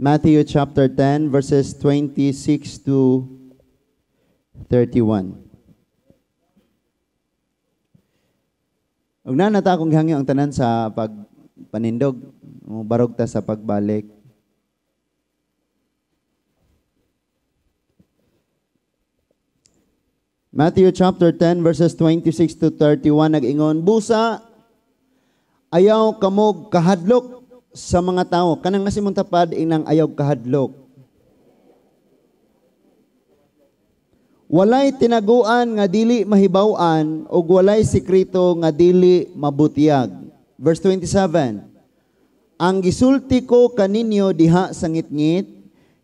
Matthew chapter 10 verses 26 to 31. Ug na nata akong gihangyo ang tanan sa pagpanindog, barog ta sa pagbalik. Matthew chapter 10 verses 26 to 31 nag-ingon, busa ayaw kamog kahadlok sa mga tao. Kanang nasi mong tapad inang ayaw kahadlok. Walay tinaguan nga dili mahibaw-an ug walay sekreto nga dili mabutyag. Verse 27. Ang gisulti ko kaninyo diha sa ngitngit,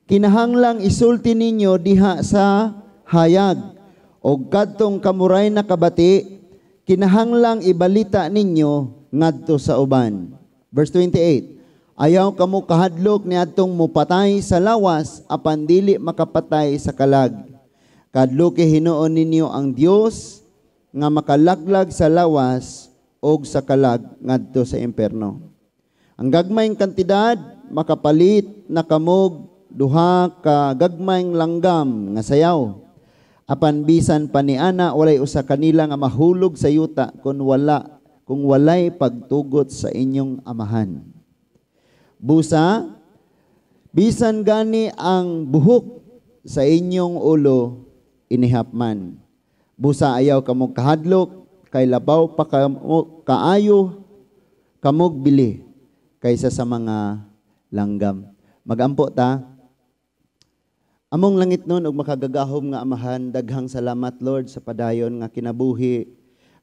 kinahanglang isulti ninyo diha sa hayag. Og kadtong kamuray nakabati, kinahanglang ibalita ninyo ngadto sa uban. Verse 28. Ayaw kamo kahadlok niadtong mupatay sa lawas apan dili makapatay sa kalag. Kadloki hinuon ninyo ang Dios nga makalaglag sa lawas og sa kalag ngadto sa impierno. Ang gagmayng kantidad makapalit na kamog duha ka gagmayng langgam nga sayaw. Apan bisan pa niana walay usa kanila nga mahulog sa yuta kung walay pagtugot sa inyong amahan. Busa, bisan gani ang buhok sa inyong ulo inihapman. Busa ayaw kamog kahadlok, kay labaw pa kamo, kaayo kamog bili kaysa sa mga langgam. Magampo ta. Among langit nun og makagagahom nga amahan, daghang salamat Lord sa padayon nga kinabuhi,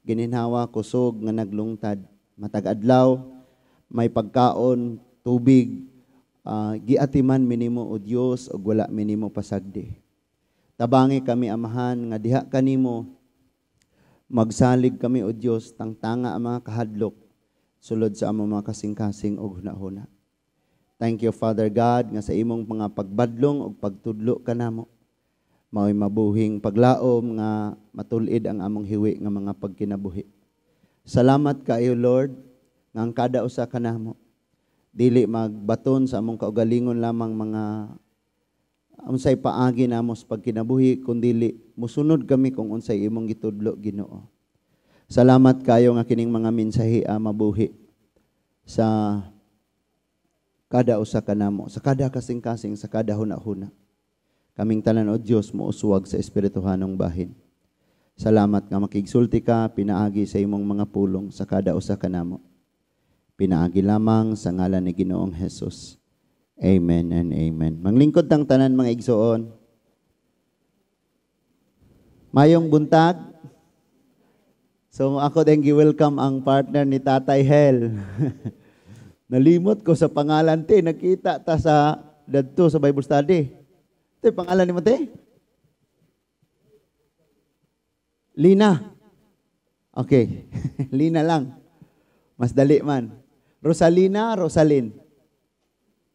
gininhawa kusog nga naglungtad. Matag adlaw may pagkaon, tubig, giatiman minimo o Dios og wala minimo pasagdi. Tabangi kami amahan nga diha kanimo magsalig kami o Dios, tangtanga ang mga kahadlok sulod sa among mga kasing-kasing og hunahuna. Thank you Father God nga sa imong mga pagbadlong ug pagtudlo kanamo maoy mabuhing paglaom nga matul-id ang among hiwi nga mga pagkinabuhi. Salamat kaayo Lord nga ang kada usa kanamo dili magbaton sa among kaugalingon lamang mga unsay paagi namo sa pagkinabuhi, kundili musunod kami kung unsay imong gitudlo Ginoo. Salamat kayo nga kining mga mensahe mabuhi sa kada usa kanamo, sa kada kasing-kasing, sa kada huna-huna. Kaming tanan o Dios mouswag sa espirituhanong bahin. Salamat nga makigsulti ka pinaagi sa imong mga pulong sa kada usa kanamo. Pinaagi lamang sa ngalan ni Ginoong Hesus. Amen and amen. Manglingkod tang tanan mga igsoon. Mayong buntag. So ako din gi-welcome ang partner ni Tatay Hel. Nalimot ko sa pangalan te, nakita ta sa dadto sa Bible study. Te, pangalan ni mo te? Lina. Okay. Lina lang. Mas dali man. Rosalina, Rosalyn.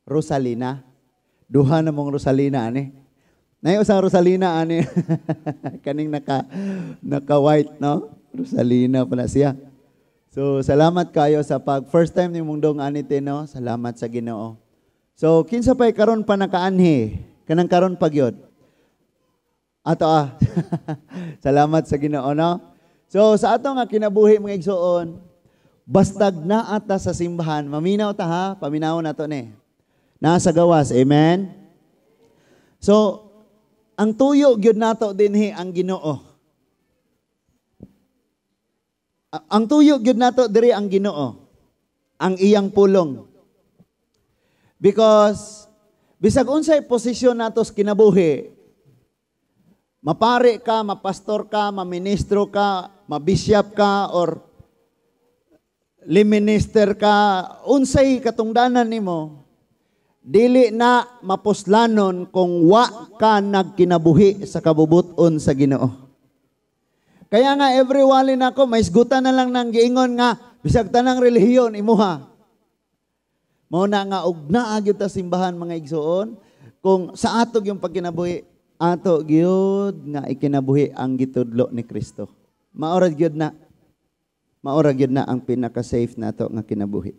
Rosalina. Duha na mong Rosalina ani. Nay usa Rosalina ani. Kaning naka white no? Rosalina pala siya. So salamat kayo sa pag first time ni mong dong ani te no. Salamat sa Ginoo. So kinsa pay karon pa nakaanhi? Kanang karon pa gyud. Ato ah. Salamat sa Ginoo no. So sa ato nga kinabuhi mga igsoon, bastag naa ta sa simbahan, maminaw ta ha, paminaw nato ni. Nasa gawas, amen? So, ang tuyo gyud nato dinhi ang Ginoo. Ang tuyo gyud nato diri ang Ginoo. Ang iyang pulong. Because bisag unsay posisyon nato sa kinabuhi, mapare ka, mapastor ka, maministro ka, mabishop ka, or liminister ka, unsay katungdanan nimo, dili na mapuslanon kung wa ka nagkinabuhi sa kabubuton sa Ginoo. Kaya nga every wali nako may isgutan na lang nang giingon nga bisag tanang relihiyon imuha. Mao na nga og naa gyud ta simbahan mga igsoon, kung sa ato gyud pagkinabuhi, ato gyud nga ikinabuhi ang gitudlo ni Kristo. Maora gyud na. Maora gyud na ang pinaka-safe nato nga kinabuhi.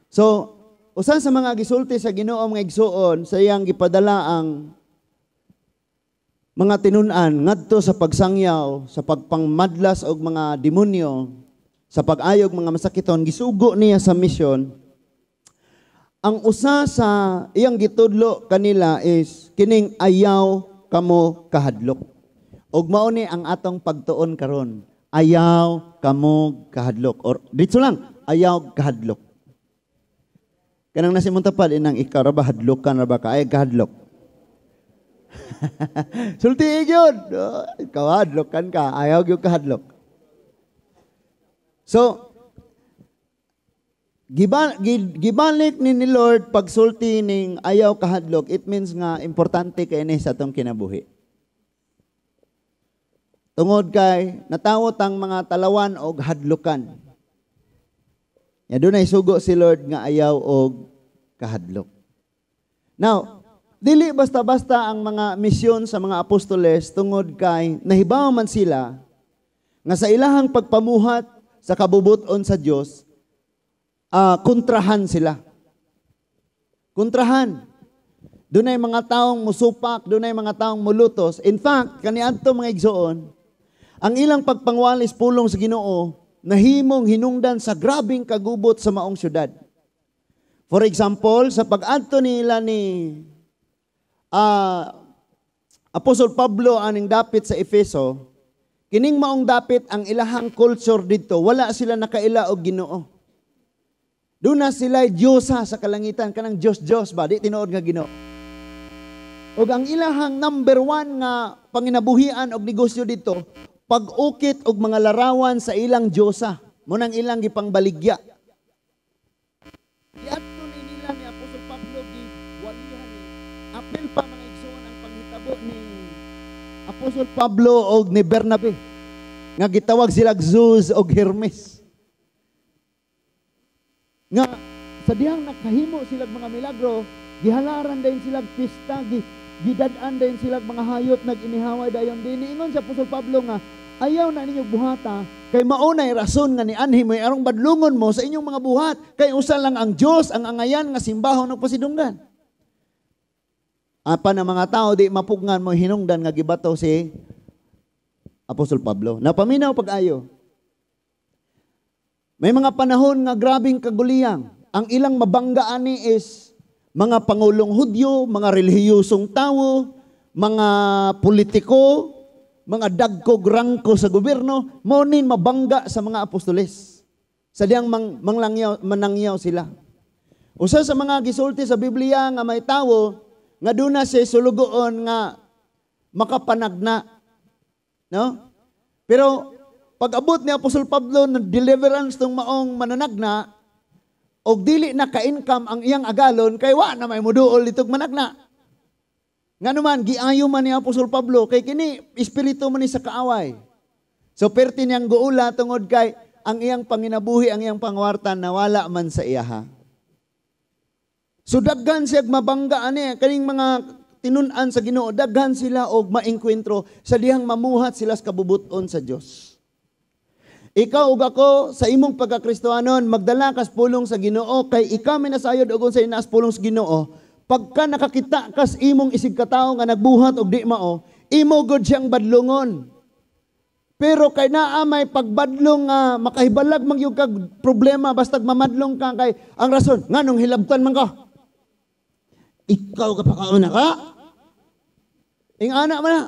So, usa sa mga gisulti sa Ginoo, mga igsuon, sa iyang gipadala ang mga tinun-an ngadto sa pagsangyaw, sa pagpangmadlas og mga demonyo, sa pag-ayog mga masakiton, gisugo niya sa misyon. Ang usa sa iyang gitudlo kanila is kining "Ayaw kamo kahadlok." Ug mao ni ang atong pagtuon karon. Ayaw kamo kahadlok. Or dito lang, ayaw kahadlok. Kanang nasa imong tapad inang ikaw ra ba, hadlokan ra ba ka ay kahadlok? Sulti gyud. Oh, ikaw hadlokan ka, ayaw gyud kahadlok. So, gibalik ni Lord pagsulti ning "ayaw kahadlok," it means nga importante kay ni sa atong kinabuhi. Tungod kay natawo tang mga talawan og hadlokan. Ya dunay sugo si Lord nga ayaw og kahadlok. Now, dili basta-basta ang mga misyon sa mga apostoles tungod kay nahibaw man sila nga sa ilahang pagpamuhat sa kabubuton sa Dios, kontrahan sila. Kontrahan. Dunay mga taong musupak, dunay mga taong mulutos. In fact, kaniadto, mga igsoon, ang ilang pagpangwalis pulong sa Ginoo nahimong hinungdan sa grabing kagubot sa maong syudad. For example, sa pag-adto nila ni Apostol Pablo aning dapit sa Efeso, kining maong dapit, ang ilahang culture didto, wala sila nakaila og Ginoo. Duna sila diyosa sa kalangitan, kanang Diyos-Diyos ba, di tinuod nga Ginoo. Og ang ilahang number one nga panginabuhian og negosyo didto, pag-ukit og mga larawan sa ilang diyosa. Mao nang ilang gipangbaligya. Giadto ni nila ni Apostol Pablo, gi walihan ni apil pa, mga igsoon, ang panghitabo ni Apostol Pablo og ni Bernabe nga gitawag sila Zeus og Hermes. Nga sa dihang nakahimo sila mga milagro, gihalaran dayon sila pista, gidad-an dayon sila mga hayop, nag-inihaway dayon din. Niingon si Apostol Pablo nga ayaw na ninyo buhata kay mao nay rason nga nianhi mo arong badlungon mo sa inyong mga buhat kay usa lang ang Dios ang angayan nga simbahon ug pasidunggan. Apan ang mga tao di mapugngan mo hinungdan nga gibato si Apostol Pablo. Napaminaw pag-ayo. May mga panahon nga grabing kaguliyang. Ang ilang mabangga ani is mga pangulong Hudyo, mga relihiyosong tawo, mga politiko, mga dagkog rangko sa gobyerno, mao nin mabangga sa mga apostoles. Sa diyang manglangyaw, manangyaw sila. Usa sa mga gisulti sa Biblia nga may tawo nga duna siya sulugoon nga makapanagna. No? Pero pag-abot ni Apostol Pablo ng deliverance tong maong mananagna, og dili na ka-income ang iyang agalon kay wa na may muduol itog managna. Ngano man, giayo man ni Apostol Pablo kay kini espiritu man ni sa kaaway. So perti niyang guula tungod kay ang iyang panginabuhi, ang iyang pangwarta nawala man sa iyaha. So daghan siya mabangga ani kaning mga tinun-an sa Ginoo, daghan sila og maengkwentro sa dihang mamuhat sila sa kabubuton sa Dios. Ikaw ug ako sa imong pagkakristohanon, magdala kas pulong sa Ginoo kay ikaw may nasayod og unsay naas pulong sa Ginoo. Pagka nakakita kas imong isig katawo nga nagbuhat og di mao, imo gud siyang badlungon. Pero kay naa may pagbadlong nga makahibalag man gyud kag problema bastag mamadlong ka kay ang rason nganong hilabtan man ka. Ikaw ka pa kauna ka. Ing-ana man na.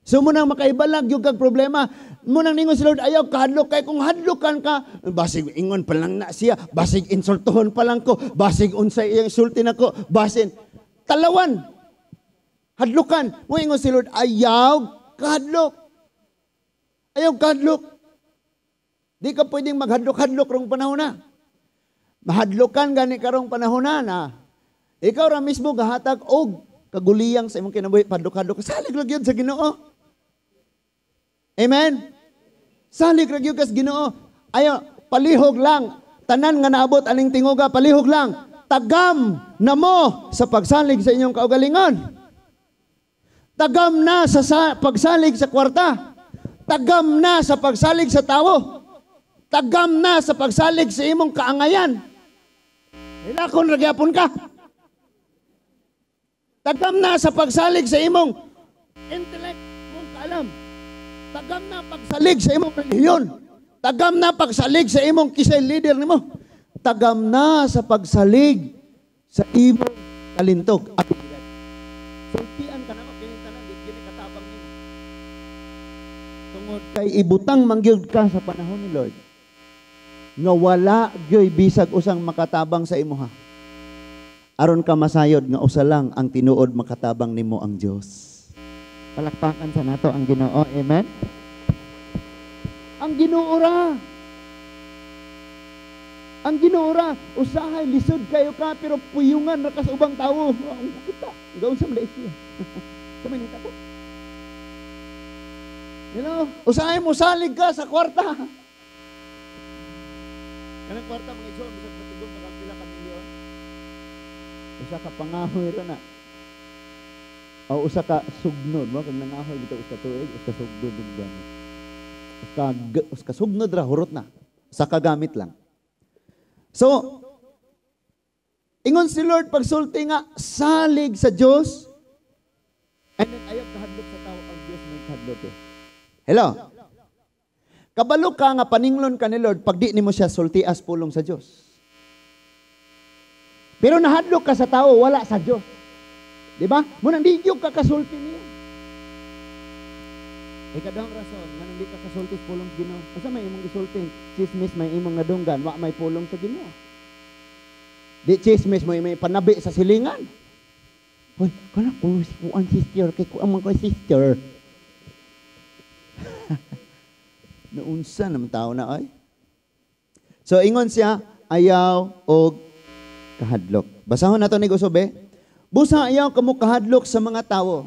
So mo nang makaibalag yung kag problema. Mo nang ningon si Lord, ayaw kahadlok kay kung hadlokan ka, basig ingon pa lang na siya, basig insultuhon pa lang ko, basig unsay iyang sulti nako, basin talawan. Hadlokan. Mo ingon si Lord, ayaw kahadlok. Ayaw kahadlok. Di ka pwedeng maghadlok-hadlok rong panahon na. Mahadlokan gani karong panahon na na. Ikaw ra mismo gahatag og kaguliyang sa imong kinabuhi, padlok-hadlok. Salig ra gyud sa Ginoo. Amen? Salig ra gyud kas Ginoo. Ayo, palihog lang. Tanan nga naabot aning tinguga, palihog lang. Tagam na mo sa pagsalig sa inyong kaugalingon. Tagam na sa pagsalig sa kwarta. Tagam na sa pagsalig sa tawo. Tagam na sa pagsalig sa imong kaangayan. Hilakon ra gyapon ka. Tagam na sa pagsalig sa imong intellect, mong kaalam. Tagam na pagsalig sa imong relihiyon. Tagam na pagsalig sa imong kisay leader nimo. Tagam na sa pagsalig sa imong talentog. Abilidad. Sultian ka nako kini tanan di gini katabang nimo. Tungod kay ibutang mangyud ka sa panahon ni Lord nga wala gyoy bisag usang makatabang sa imuha. Aron ka masayod nga usa lang ang tinuod makatabang nimo, ang Dios. Palakpakan sa nato ang Ginoo. Amen. Ang Ginoo ra. Ang Ginoo ra, usahay lisod kayo ka pero puyungan ra ka sa ubang tawo. Ang kita, gaun sa Malaysia. Sa Manila po. Usahay mo salig ka sa kwarta. Kanang kwarta, mga igsoon, bisag patigom pa kag pila ka milyon. Usa ka pangahoy ra na. O usa ka sugnod, mo kag nangahoy bitaw usa ka tuig, usa ka sugnod ug gamit. Usa ka sugnod ra, hurot na. Usa ka gamit lang. So, ingon si Lord pagsulti nga salig sa Dios and then ayaw kahadlok sa tao, ang Dios may kahadlok eh. Hello? Kabalo ka nga paninglon ka ni Lord pag di nimo siya sultias pulong sa Dios. Pero nahadlok ka sa tao, wala sa Dios. Di ba? Munang di gyud ka kasulti niya. Ikaduhang rason nganong di ka kasulti sa pulong sa Ginoo. Asa may imong gisulti? Chismis may imong nadunggan, wa may pulong sa Ginoo. Di chismis mo may panabi sa silingan. Hoy, kana ko si kuan sister kay kuan man ko sister. Naunsa naman tao na ay. So ingon siya, ayaw og kahadlok. Basahon nato ni Gusobe. Busa ayaw kamo kahadlok sa mga tawo.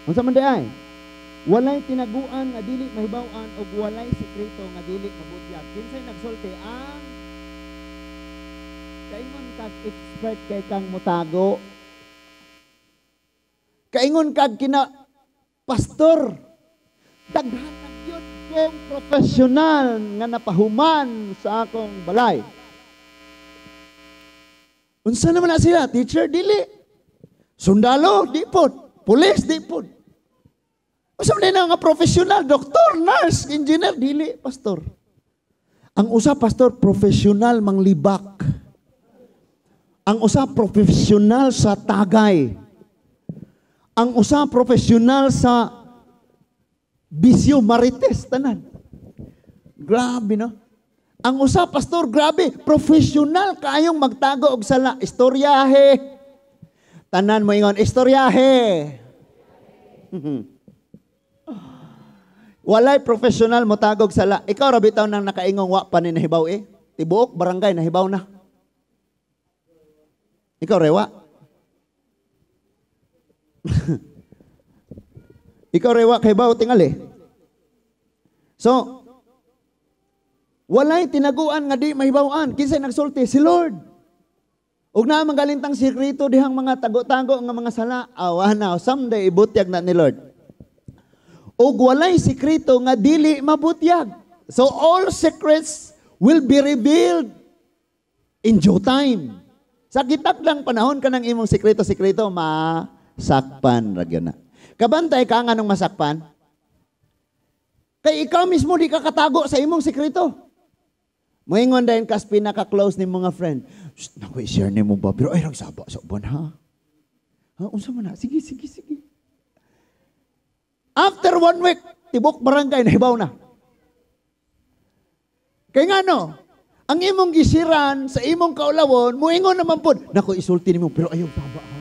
Unsa man di ay? Walay tinaguan nga dili mahibaw-an og walay sekreto nga dili mabutyag. Kinsay nagsulti? Ang kaingon kag expert kay kang motago. Kaingon kag kina pastor. Daghan na gyud kong profesional nga napahuman sa akong balay. Unsa naman na sila? Teacher, dili. Sundalo, di pod. Pulis, di pod. Unsa man na nga profesional? Doktor, nurse, engineer, dili, pastor. Ang usa, pastor, profesional manglibak. Ang usa, profesional sa tagay. Ang usa, profesional sa bisyo, marites, tanan. Grabe, no? Ang usa, pastor, grabe, profesional kayong magtago og sala. Istoryahe. Tanan mo ingon, istoryahe. Walay profesional mo tagog sala. Ikaw ra bitaw nang nakaingong wa pa ni nahibaw eh. Tibuok barangay nahibaw na. Ikaw rewa. Ikaw rewa kay baw tingali. So, walay tinaguan nga di mahibaw-an. Kinsay nagsulti? Si Lord. Ug naa man galintang sekreto dihang mga tago-tago nga mga sala. Awa na, someday ibutyag na ni Lord. Ug walay sekreto nga dili mabutyag. So all secrets will be revealed in due time. Sa kitak lang panahon kanang imong sekreto-sekreto masakpan ra gyud na. Kabantay ka nganong masakpan? Kay ikaw mismo di ka katago sa imong sekreto. Moingon dayon kas pinaka-close ni mga friend. Shh, naku, i-share nimo ba? Pero ay, ragsaba sa uban, ha? Ha, unsa man na? Sige, sige, sige. After 1 week, tibok barangay, nahibaw na. Kay ngano, ang imong gisiran sa imong kaulawon, moingon naman pod, naku, isulti nimo, pero ayaw saba, ha?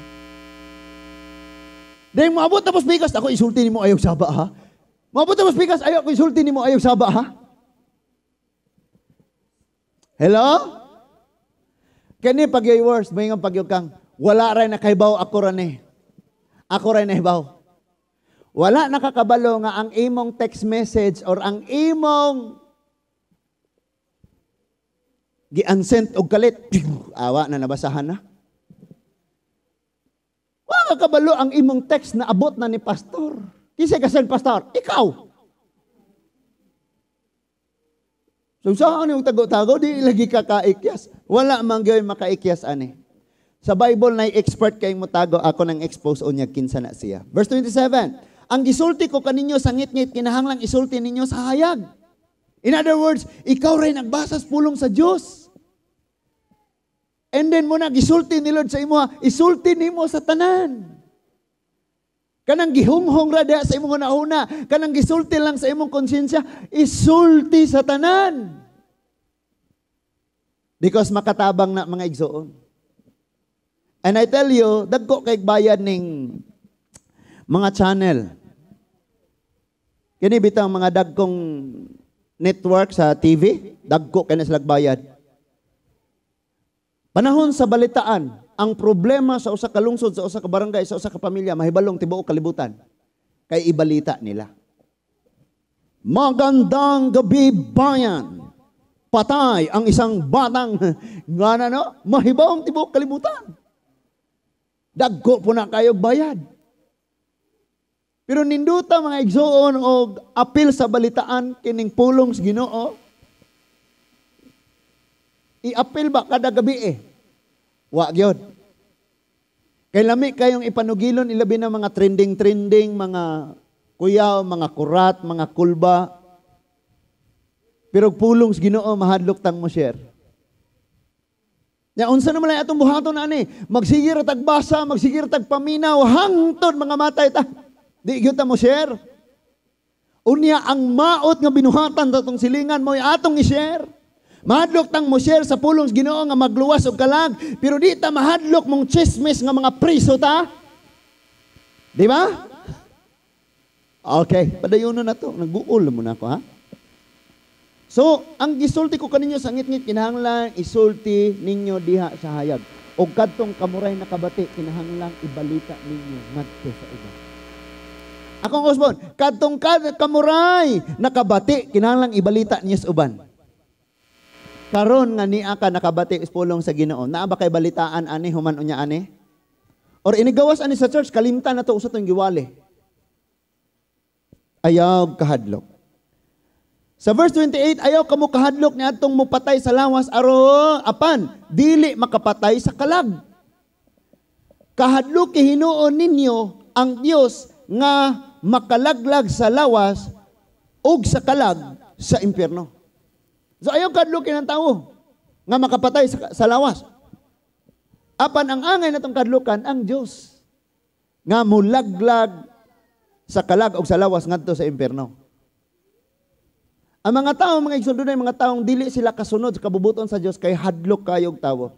Dahil moabot tapos bigas, ako isulti nimo, ayaw saba, ha? Moabot tapos bigas, ayaw ko isulti nimo, ayaw saba, ha? Hello? Kani pag worst, moingon pag kang, wala ray nakahibaw, ako ra ni. Ako ray nahibaw. Wala nakakabalo nga ang imong text message or ang imong gi-unsent og kalit, awa na nabasahan na. Wala nakakabalo ang imong text na abot na ni pastor. Kinsa ka send, pastor? Ikaw. So saan yung tago-tago, di lagi ka kaikyas. Wala man gyud makaikyas ani. Sa Bible na expert kay mo tago, ako nang expose unya kinsa na siya. Verse 27, ang gisulti ko kaninyo sa ngitngit, kinahanglang isulti ninyo sa hayag. In other words, ikaw rin nagbasa sa pulong sa Dios. And then mo na gisulti ni Lord sa imo, isulti nimo sa tanan. Kanang gihunghong ra diha sa imong hunahuna, kanang gisulti lang sa imong konsensya, isulti sa tanan. Because makatabang na, mga igsoon. And I tell you, dagko kay bayad ning mga channel. Kini bitang mga dagkong network sa TV, dagko kay na sila bayad. Panahon sa balitaan, ang problema sa usa ka lungsod, sa usa ka barangay, sa usa ka pamilya, mahibalong tibuok kalibutan. Kay ibalita nila. "Magandang gabi, bayan. Patay ang isang batang nga na," no, mahibaw ang tibuok kalibutan. Dagko po na kayo bayad. Pero ninduta, mga igsoon, og apil sa balitaan kining pulong sa Ginoo. I-apil ba kada gabi eh? Wa gyud. Kay lami kayong ipanugilon, ilabi na mga trending-trending, mga kuyaw, mga kurat, mga kulba. Pero pulong sa Ginoo, mahadlok tang mo share. Ya, unsa naman lang atong buhaton ani? Magsige ra tag basa, magsige ra tag paminaw hangtod mga matay ta. Di gyud ta mo share. Unya ang maot nga binuhatan sa atong silingan mo atong i-share. Mahadlok tang mo share sa pulong sa Ginoo nga magluwas og kalag, pero di ta mahadlok mong chismis nga mga priso ta. Di ba? Okay, padayonon na to. Nag-uul mo na ako, ha? So, ang gisulti ko kaninyo sa ngitngit, kinahanglan isulti ninyo diha sa hayag. O kadtong kamuray nakabati, kinahanglan ibalita ninyo ngadto sa iba. Akong usbon, kadtong kamuray nakabati, kinahanglan ibalita niyo sa uban. Karon nga niya ka nakabati sa pulong sa Ginoo, naa ba kay balitaan ani human unya ani? Or inigawas ani sa church, kalimtan na to usa tong giwali. Ayaw kahadlok. Sa verse 28, ayaw kamo kahadlok ni adtong mupatay sa lawas aro apan dili makapatay sa kalag. Kahadlok hinuon ninyo ang Dios nga makalaglag sa lawas ug sa kalag sa impyerno. So ayaw kahadlokin ang tao nga makapatay sa lawas. Apan ang angay natong kahadlokan ang Dios nga mulaglag sa kalag ug sa lawas ngadto sa impyerno. Ang mga tao, mga igsoon, dunay mga taong dili sila kasunod sa kabubuton sa Dios kay hadlok kayog tawo.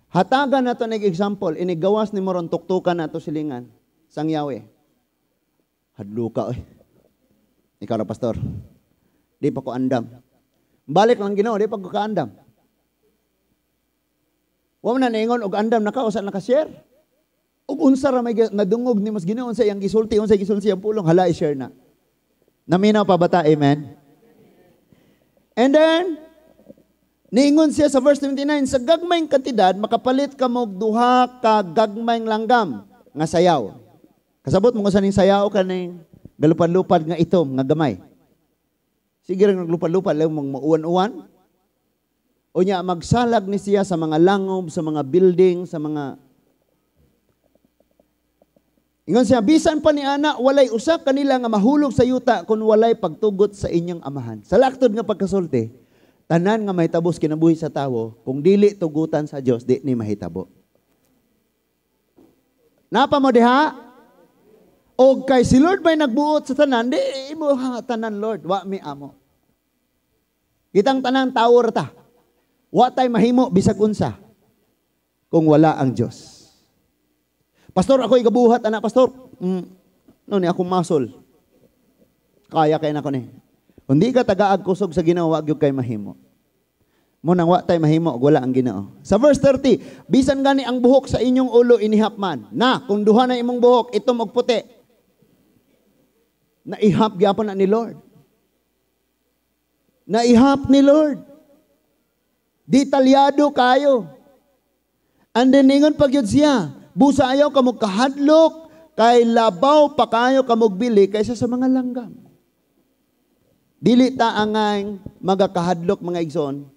Hatagan nato nig example, inigawas ni moron tuktukan nato silingan sang yawe. Hadlok ka oy. Ikaw ra, pastor. Di pa ko andam. Balik lang Ginoo, di pa ko kaandam. Wa man na niingon og andam na ka usa na ka-share. Ug unsa ra may nadungog ni mas Ginoo sa iyang gisulti, unsa gisulti iyang pulong, hala i-share na. Naminaw pa bata, amen? And then, niingon siya sa verse 29, sa gagmayng kantidad, makapalit ka mo duha ka gagmayng langgam nga sayaw. Kasabot mo kung saan yung sayaw ka ning galupad-lupad nga itom, nga gamay. Sige rin naglupad-lupad, lang mong mauwan-uwan. O niya, magsalag ni siya sa mga langob, sa mga building, sa mga. Ingon siya, bisan pa ni ana, walay usa kanila nga mahulog sa yuta kung walay pagtugot sa inyong amahan. Sa laktod nga pagkasulti, tanan nga mahitabo sa kinabuhi sa tawo, kung dili tugutan sa Dios, di ni mahitabo. Napa mo diha? O kay si Lord may nagbuot sa tanan, di imo ha, tanan Lord, wa mi amo. Kitang tanang tawo ra ta. Wa tay mahimo bisag unsa kung wala ang Dios. Pastor, ako igabuhat, anak, pastor. No, ni akong muscle. Kaya kay nako ni. Kung di ka tagaag kusog sa Ginoo, wa gyud kay mahimo. Mo nang wa tay mahimo og wala ang Ginoo. Sa verse 30, bisan gani ang buhok sa inyong ulo inihap man. Na, kung duha na imong buhok, itom og puti. Naihap gyapon na ni Lord. Naihap ni Lord. Detalyado kayo. And then ningon pag yun siya, busa ayaw kamo kahadlok, kay labaw pa kayo kamog bili kaysa sa mga langgam. Dili ta angay magakahadlok, mga igsoon,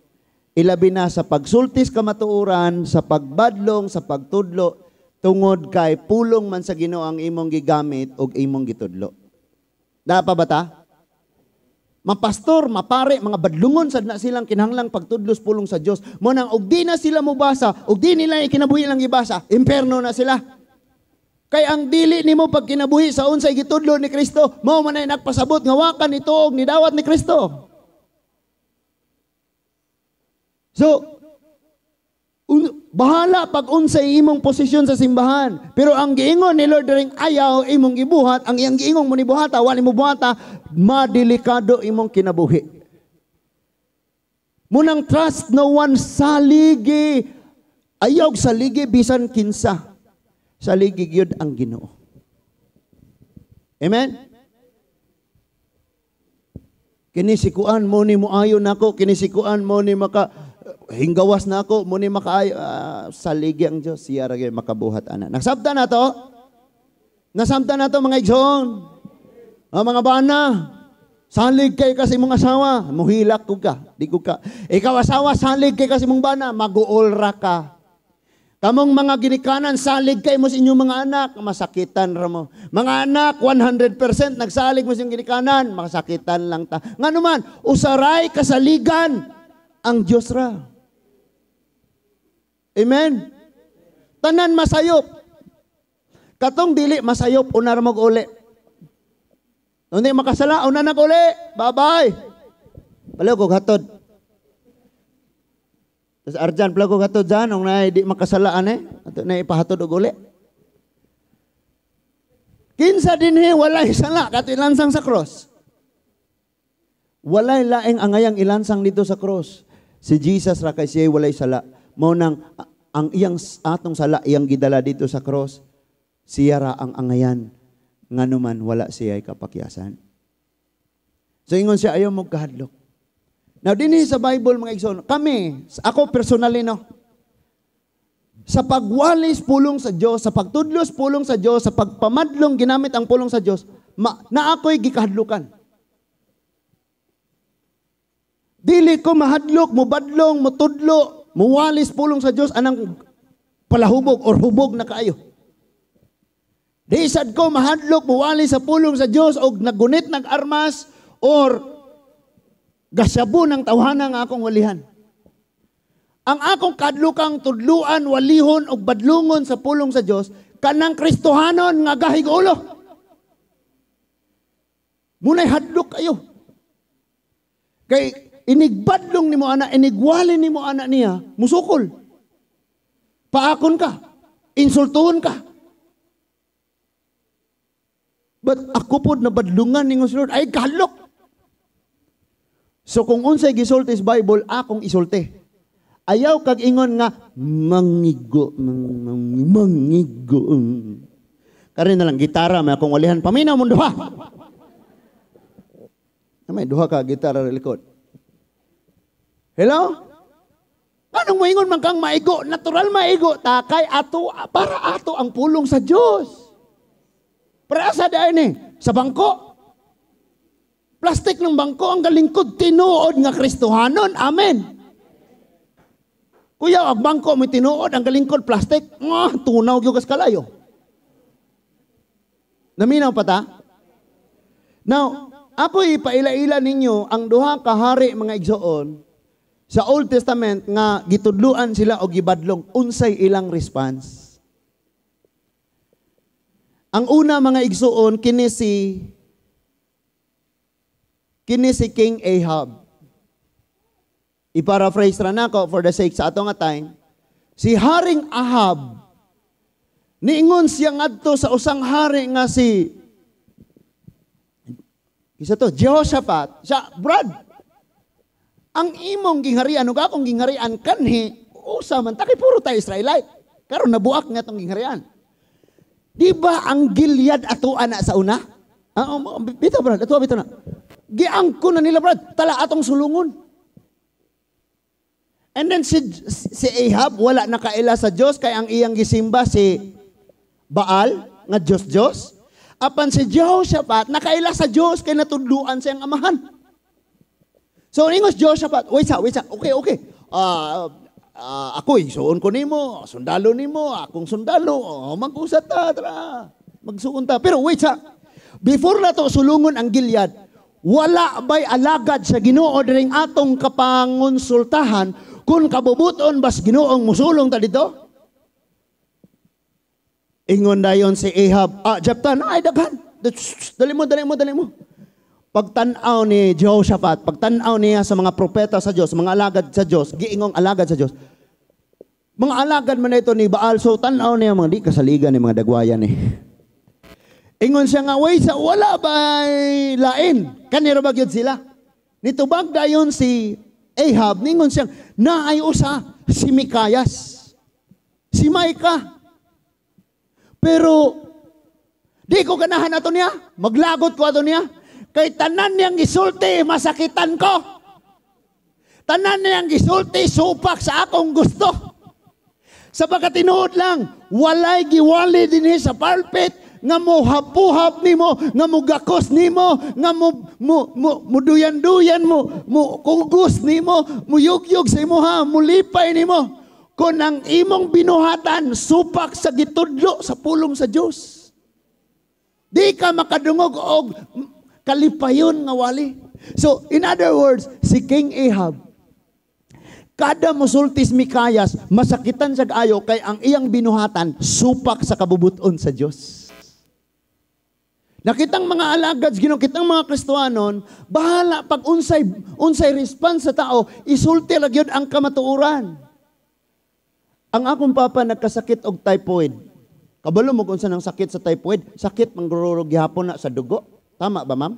ilabi na sa pagsultis kamatuoran, sa pagbadlong, sa pagtudlo, tungod kay pulong man sa Ginoo ang imong gigamit og imong gitudlo. Naa pa ba ta? Mapastor, mapare, mga badlungon sad na silang kinahanglang pagtudlos pulong sa Dios. Mo nang og di na sila mobasa, og di nila ikinabuhi lang gibasa, imperno na sila. Kay ang dili nimo pagkinabuhi sa unsay gitudlo ni Kristo, mao man ay nagpasabot nga wa ka nituo og nidawat ni Kristo. So, bahala pag unsay imong posisyon sa simbahan. Pero ang giingon ni Lord dering ayaw imong gibuhat, ang iyang giingon mo ni buhata, wa nimo buhata, madelikado imong kinabuhi. Munang trust no one, saligi. Ayaw saligi bisan kinsa. Saligi gyud ang Ginoo. Amen? Kini si kuan mo ni moayo nako, kini si kuan mo ni maka hinggawas nako, mo ni makaayo, saligi ang Dios, siya ra gyud makabuhat ana. Nasabta na to? Nasabta na to, mga igsoon? Mga bana, salig kay kasi mong asawa, muhilak ko ka, di ko ka. Ikaw asawa, salig kay kasi mong bana, maguol ra ka. Kamong mga ginikanan, salig kay mo sa inyong mga anak, masakitan ra mo. Mga anak, 100% nagsalig mo sa inyong ginikanan, masakitan lang ta. Ngano man, usaray kasaligan ang Dios ra. Amen? Tanan masayop. Katong dili masayop, unar mo uli. Hindi makasala, una nag uli. Bye-bye. Palaw ko hatod. Tapos Arjan, palaw ko hatod dyan, nung na di makasalaan eh. Ato na ipahatod og uli. Kinsa dinhi walay sala kato ilansang sa cross. Walay laing angayang ilansang dito sa cross. Si Jesus ra kay siya walay sala. Mao nang ang iyang atong sala iyang gidala dito sa cross. Siya ra ang angayan, nganuman wala siya kapakyasan. So ingon siya, ayaw mo kahadlok. Now dinhi sa Bible, mga igsoon, kami, ako personally no, sa pagwalis pulong sa Dios, sa pagtudlos pulong sa Dios, sa pagpamadlong ginamit ang pulong sa Dios, na ako'y gikahadlukan. Dili ko mahadlok, mubadlong, mutudlo, muwalis pulong sa Dios anang palahubog or hubog na kaayo. Di sad ko mahadlok muwali sa pulong sa Dios og naggunit nag-armas or gasyabo ng tawhana nga akong walihan. Ang akong kadlokang tudluan, walihon og badlungon sa pulong sa Dios kanang Kristohanon nga gahig ulo. Munay hadlok kayo. Kay inigbadlong nimo ana, inigwali nimo ana niya, musukol. Paakon ka, insultuhon ka. But ako pod nabadlungan ningon si Lord, ay kahadlok. So kung unsay gisulti sa Bible, akong isulti. Ayaw kag ingon nga mangigo, mangigo. Karon na lang gitara may akong walihan, paminaw mong duha. May duha ka gitara sa likod. Hello? Anong moingon man kang maigo? Natural maigo ta kay ato para ato ang pulong sa Dios. Para sa daan eh, sa bangko. Plastic ng bangko ang galingkod tinuod nga Kristohanon. Amen. Kuya, ang bangko may tinuod ang galingkod plastic. Tunaw gyud kas kalayo. Naminaw pa ta? Now, ako ipaila-ila ninyo ang duha ka hari, mga igsoon, sa Old Testament nga gitudluan sila og gibadlong, unsay ilang response. Ang una, mga igsoon, kini si King Ahab. I-paraphrase ra nako for the sake sa ato nga time. Si Haring Ahab, niingon siya ngadto sa usang hari nga si isa to, Jehoshaphat. Siya, "Brad, ang imong gingharian ug akong gingharian kanhi usa man ta kay puro tayo Israelite. Karon nabuak nga tong gingharian. Di ba ang Gilead atoa na sa una? Ah, bitaw brad, ato bitaw na. Giangko na nila, brad, tala atong sulungon." And then si Ahab wala nakaila sa Dios kay ang iyang gisimba si Baal nga Dios Dios. Apan si Jehoshaphat nakaila sa Dios kay natudluan siyang amahan. So ingos Jehoshaphat, wait sa, wait sa. Okay. Ako igsuon ko nimo, sundalo nimo, akong sundalo. Oh, mag-usat ta, tara. Magsuon ta. Pero wait sa. Before na to sulungon ang Gilead, wala bay alagad sa Ginoo diring atong kapangonsultahan kung kabubuton bas Ginoong musulong ta dito? Ingon dayon si Ahab, Jeptan, ay daghan. Dali mo, dali mo, dali mo. Pagtan-aw ni Jehoshaphat, pagtan-aw niya sa mga propeta sa Dios, mga alagad sa Dios, giingong alagad sa Dios. Mga alagad man ito ni Baal, so tan-aw niya mga di kasaligan ni mga dagwayan ni. Ingon siya nga, way sa wala ba lain? Kaniro ba gyud sila? Nitubag dayon si Ahab, ningon siya, naay usa si Mikayas. Si Micah. Pero di ko ganahan ato niya, maglagot ko ato niya. Kay tanan niyang gisulti, masakitan ko. Tanan niyang gisulti, supak sa akong gusto. Sa pagkatinuod lang, walay giwali dinhi sa pulpit nga mohapuhap nimo, nga mugakos nimo, nga mo duyan-duyan mo, mo kugos nimo, muyugyug sa imuha, mulipay nimo. Kung ang imong binuhatan supak sa gitudlo sa pulong sa Dios, di ka makadungog og kalipayon nga wali. So, in other words, si King Ahab, kada musultis Mikayas, masakitan siya ayo kay ang iyang binuhatan supak sa kabubuton sa Dios. Nakitang mga alagad, Ginoo, kitang mga Kristohanon, bahala pag unsay response sa tao, isulti ra gyud ang kamatuoran. Ang akong papa nagkasakit og typhoid. Kabalo mo kung saan ang sakit sa typhoid? Sakit manggururo gihapon na sa dugo. Tama ba, ma'am?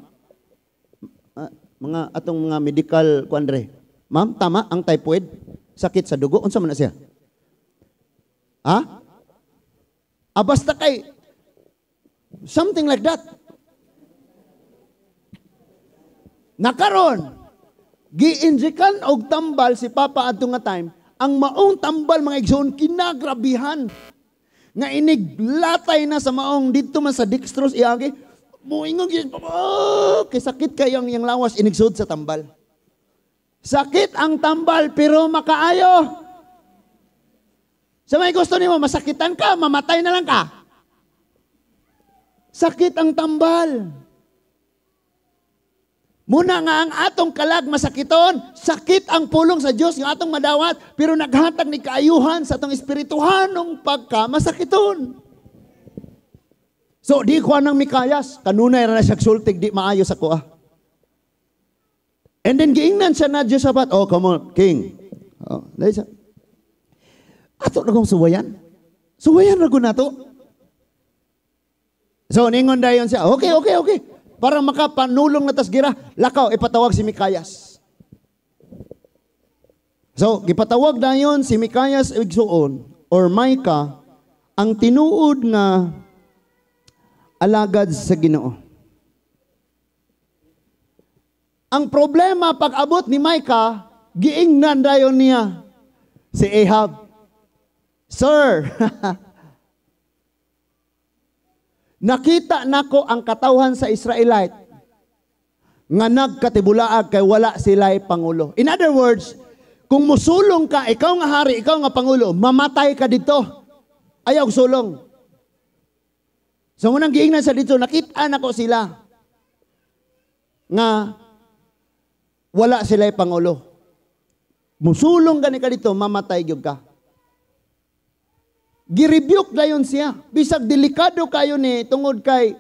Mga atong mga medical kuandre. Ma'am, tama ang typhoid? Sakit sa dugo? Unsa man na siya? Ha? Basta kay something like that. Nakaron, gi-injekan og tambal si Papa adto nga time. Ang maong tambal mga igsoon kinagrabihan. Nga inig latay na sa maong didto man sa dextrose iagi. Moingon gyud, oh, kay sakit kayo ang iyang lawas inigsud sa tambal. Sakit ang tambal pero makaayo. Sa may gusto nimo masakitan ka, mamatay na lang ka. Sakit ang tambal. Muna nga ang atong kalag masakiton, sakit ang pulong sa Dios nga atong madawat, pero naghatag ni kaayuhan sa atong espirituhanong pagka masakiton. So di ko anang Mikayas, kanunay ra na siya sultig di maayo sa kuha. And then giingnan siya na Jehoshaphat, oh come on, king. Oh, dali siya. Ato na kong suwayan. Suwayan ra gud nato. So ningon dayon siya, okay. Para makapanulong na tas gira, lakaw, ipatawag si Mikayas. So, gipatawag dayon si Mikayas igsuon, or Micah, ang tinuod nga alagad sa Ginoo. Ang problema pag abot ni Micah, giingnan dayon niya si Ahab. Sir, nakita nako ang katawhan sa Israelite nga nagkatibulaag kay wala sila'y pangulo. In other words, kung musulong ka, ikaw nga hari, ikaw nga pangulo, mamatay ka dito. Ayaw sulong. So munang giingnan sa dito, nakita nako sila nga wala sila'y pangulo. Musulong gani ka dito, mamatay gyud ka. Girebuke dayon siya. Bisag delikado kayo ni tungod kay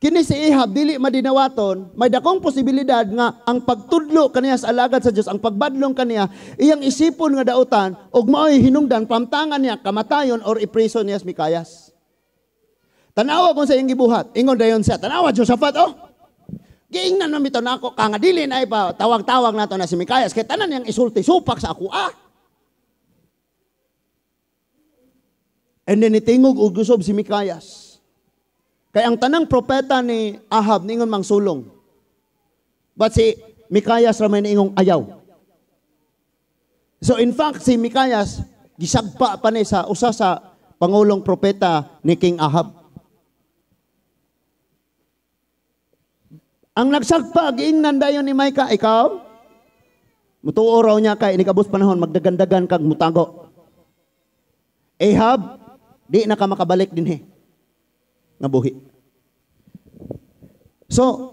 kini si Ahab dili madinawaton, may dakong posibilidad nga ang pagtudlo kaniya sa alagad sa Dios, ang pagbadlong kaniya, iyang isipon nga dautan og maoy hinungdan pamtangan niya kamatayon or ipreso niya si Mikayas. Tanawa kung sa iyang gibuhat, ingon dayon siya, tanawa Jehoshaphat, oh. Giingnan man bitaw nako ka nga dili na ipa tawag-tawag nato na si Mikayas kay tanan niyang isulti supak sa ako ah. And then itingog og gusob si Mikayas. Kay ang tanang propeta ni Ahab ningon mang sulong. But si Mikayas ra may niingong ayaw. So in fact si Mikayas gisagpa pa ni sa usa sa pangulong propeta ni King Ahab. Ang nagsagpa giingnan dayon ni Micah, ikaw? Mutuo raw niya kay inikabos panahon magdagandagan kag mutago. Ahab, di na ka makabalik dinhi nga buhi. So,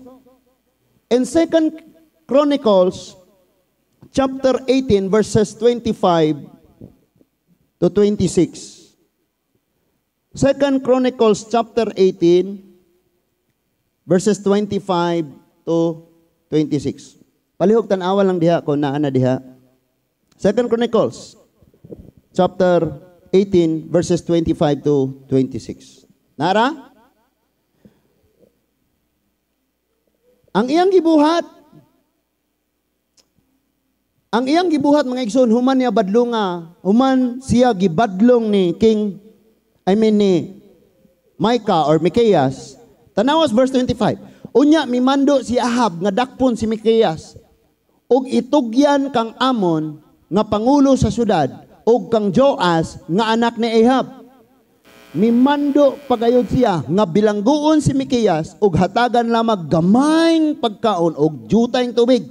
in 2 Chronicles chapter 18 verses 25 to 26. 2 Chronicles chapter 18 verses 25 to 26. Palihog tan-awa lang diha kung naa na diha. 2 Chronicles chapter 18 verses 25 to 26. Nara? Ang iyang gibuhat mga igsoon, human niya badlunga, human siya gibadlong ni King, I mean ni Micah or Micaeas. Tanawas verse 25. Unya mimando si Ahab nga dakpon si Micaeas og itugyan kang Amon nga pangulo sa syudad og kang Joas nga anak ni Ahab. Mimando pagayod siya nga bilangguon si Micaeas og hatagan lamang gamayng pagkaon og jutayng tubig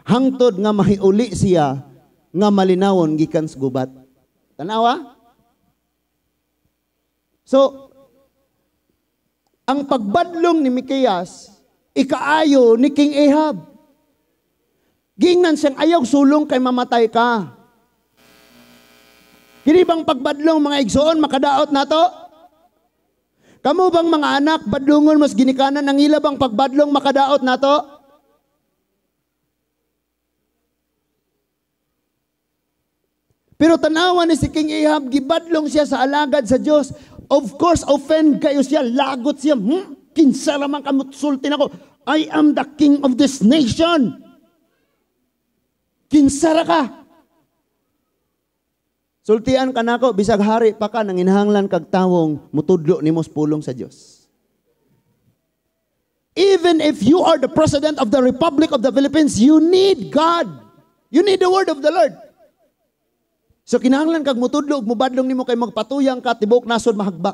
hangtod nga mahiuli siya nga malinawon gikan sa gubat. Tanawa? So, ang pagbadlong ni Micaeas ikaayo ni King Ahab. Giingnan siyang ayaw sulong kay mamatay ka. Kini bang pagbadlong mga igsoon makadaot nato? Kamo bang mga anak badlongon mas ginikanan ang ila bang pagbadlong makadaot nato? Pero tanawa ni si King Ahab, gibadlong siya sa alagad sa Dios. Of course, offend kayo siya, lagot siya. Kinsa raman ka mutsultin ako. I am the king of this nation. Kinsa ra ka? Sultian ka nako, bisag hari pa ka, nanginahanglan kag tawong mutudlo nimo sa pulong sa Dios. Even if you are the president of the Republic of the Philippines, you need God. You need the word of the Lord. So kinahanglan kag mutudlo ug mubadlong nimo kay magpatuyang ka tibuok nasod mahagbak.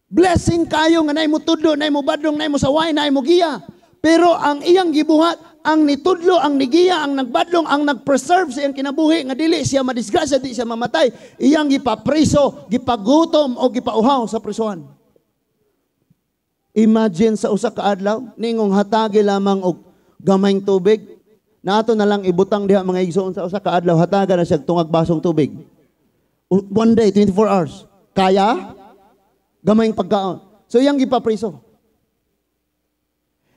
Blessing kayo nga naay mutudlo, naay mubadlong, naay mosaway, naay mogiya. Pero ang iyang gibuhat, ang nitudlo, ang nigiya, ang nagbadlong, ang nagpreserve sa iyang kinabuhi nga dili siya madisgrasya, di siya mamatay, iyang gipapriso, gipagutom o gipauhaw sa prisuhan. Imagine sa usa ka adlaw, ningong hatagi lamang og gamayng tubig. Naato na lang ibutang diha mga igsoon sa usa ka adlaw, hatagan na siya tungag basong tubig. One day, 24 hours. Kaya? Gamayng pagkaon. So iyang gipapriso.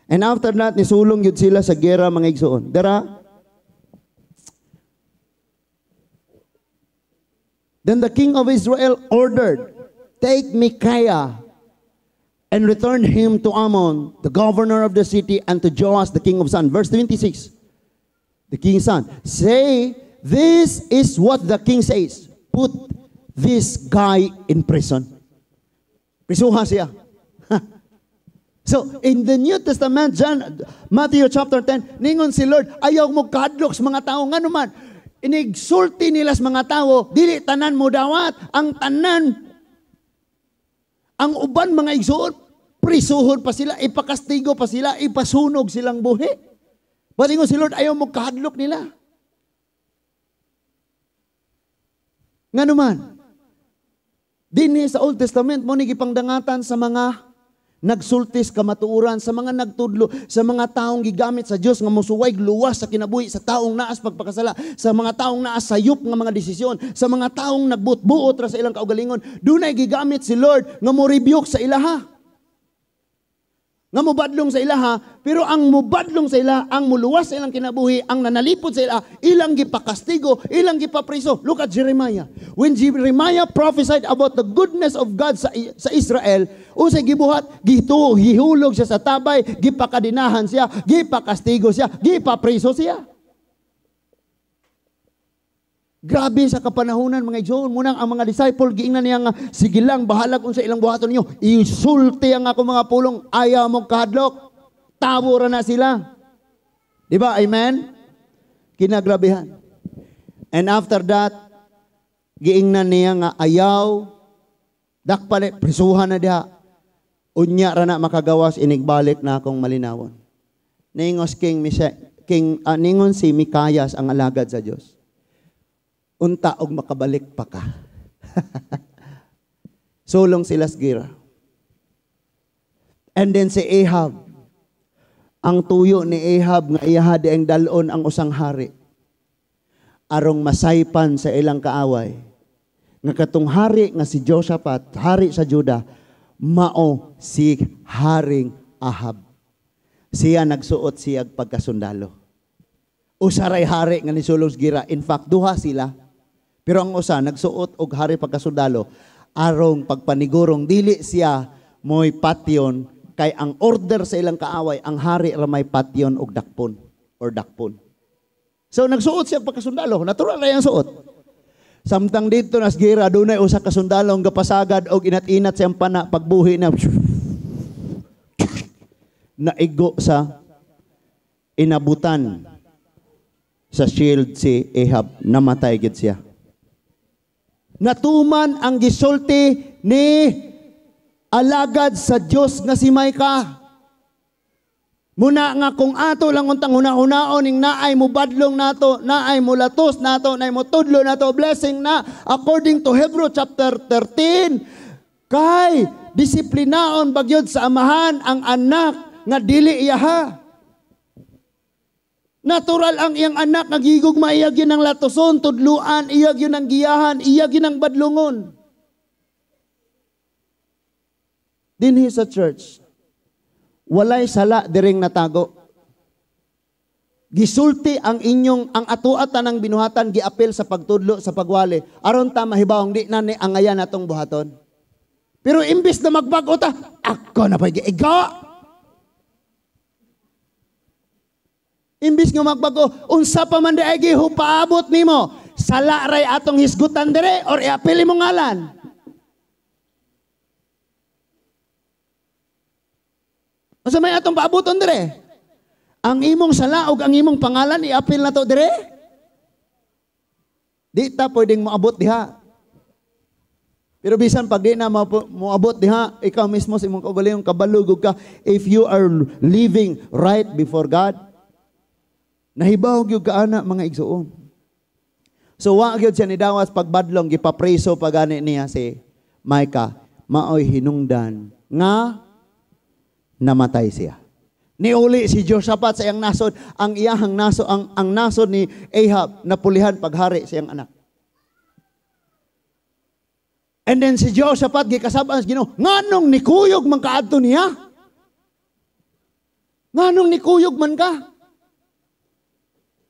And after that, nisulong yun sila sa gera mga igsoon. Dara? Then the king of Israel ordered, take Micaiah and return him to Amon, the governor of the city, and to Joas, the king of Son. Verse 26. The king's son, say, this is what the king says. Put this guy in prison. Prisuha siya. So, in the New Testament, John, Matthew chapter 10, ningon si Lord, ayaw mo kadlok sa mga tao. Nga naman, inigsulti nila sa mga tao, dili tanan mo dawat. Ang tanan, ang uban mga igsuon, prisuhon pa sila, ipakastigo pa sila, ipasunog silang buhi. Palingon si Lord, ayaw mo kahadlok nila. Nga naman, dinhi sa Old Testament, mo ni gipangdangatan sa mga nagsultis kamatuoran, sa mga nagtudlo, sa mga taong gigamit sa Dios nga mosuway luwas sa kinabuhi, sa taong naas pagpakasala, sa mga taong naas sayop nga mga desisyon, sa mga taong nagbuot-buot ra sa ilang kaugalingon, dunay gigamit si Lord nga mo rebuke sa ilaha. Nga mubadlong sa ilaha, pero ang mubadlong sa ilaha, ang muluwas sa ilang kinabuhi, ang nanalipod sa ilaha, ilang gipakastigo, ilang gipapriso. Look at Jeremiah. When Jeremiah prophesied about the goodness of God sa Israel, unsay gibuhat, gihulog siya sa tabay, gipakadinahan siya, gipakastigo siya, gipapriso siya. Grabe sa kapanahunan mga igsoon, munang ang mga disciple giingnan niya nga sige lang bahalag unsa ilang buhaton ninyo, isulti ang ako mga pulong, ayaw mo kahadlok, tawo ra na sila. Di ba? Amen? Kinagrabehan. And after that, giingnan niya nga ayaw, dakpali, prisuhan na diha. Unya ra na makagawas, inigbalik na akong malinawon. Niingos King King ningon si Mikayas ang alagad sa Dios. Unta og makabalik pa ka. Sulong sila sa gira. And then si Ahab, ang tuyo ni Ahab nga iyaha di ang dalon ang usang hari arong masaypan sa ilang kaaway. Nga katong hari nga si Josaphat, hari sa Juda, mao si Haring Ahab. Siya nagsuot siya pagkasundalo. Usaray hari nga nisulong sa gira. In fact, duha sila. Pero ang usa nagsuot og hari pagkasundalo arong pagpanigurong dili siya mo'y patyon kay ang order sa ilang kaaway ang hari ra may patyon og dakpon or dakpon. So nagsuot siya pagkasundalo, natural ra yang suot. Samtang dito nas gira dunay usa ka sundalo nga gapasagad og inat-inat siyang pana pagbuhi na naigo sa inabutan sa shield si Ahab, namatay gid siya. Natuman ang gisulti ni alagad sa Dios nga si Micah. Muna nga kung ato lang untang huna-hunaon ning naay mubadlong nato, naay mulatos nato, naay mutudlo nato, blessing na according to Hebrew chapter 13. Kay disiplinaon bagyod sa amahan ang anak nga dili iyaha. Natural ang iyang anak nga gigugma, iya gyud ang latoson, tudluan, iya gyud ang giyahan, iya gyud ang badlungon. Dinhi sa church, walay sala diring natago. Gisulti ang inyong ang atoa tanang binuhatan giapil sa pagtudlo sa pagwali aron ta mahibawong di na ni angayan natong buhaton. Pero imbis na magbag-o ta, ako na pa'y giiga. Imbis nga magbago, unsa pa man di ay gihupaabot nimo, sala ray atong hisgutan dire or iapil imong ngalan. Unsa may atong paaboton dire? Ang imong sala ug ang imong pangalan iapil na to dire? Di ta pwedeng moabot diha. Pero bisan pag di na moabot diha, ikaw mismo sa imong kaugalingon kabalugog ka if you are living right before God. Nahibaw gyud ka ana mga igsuon. So wa gyud siya nidawas pagbadlong, gipapreso pa gani niya si Micah, maoy hinungdan nga namatay siya. Niuli si Josaphat sa iyang nasod, ang iyahang nasod, ang nasod ni Ahab napulihan paghari sa iyang anak. And then si Josaphat gikasab-an sa Ginoo, nganong nikuyog man kaadto niya? Nganong nikuyog man ka?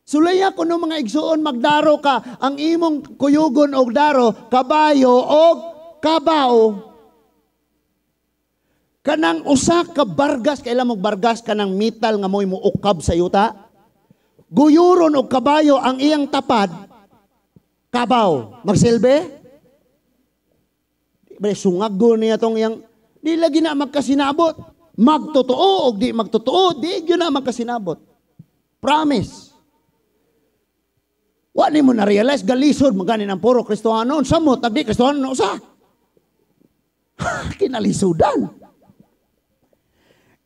Sulaya kuno mga igsuon, magdaro ka, ang imong kuyugon og daro, kabayo og kabao. Kanang usa ka bargas, kailan mo bargas kanang metal nga mo'y muukab sa yuta? Guyuron og kabayo ang iyang tapad, kabaw. Magsilbi? Di ba, sungag niya tong iyang, di lagi na magkasinabot. Magtotoo og di magtotoo, di gyud na magkasinabot. Promise. Wa ni mo na-realize, galisod, magani ng puro Kristohanon, samot, agdi Kristohanon na usa. Kinalisudan.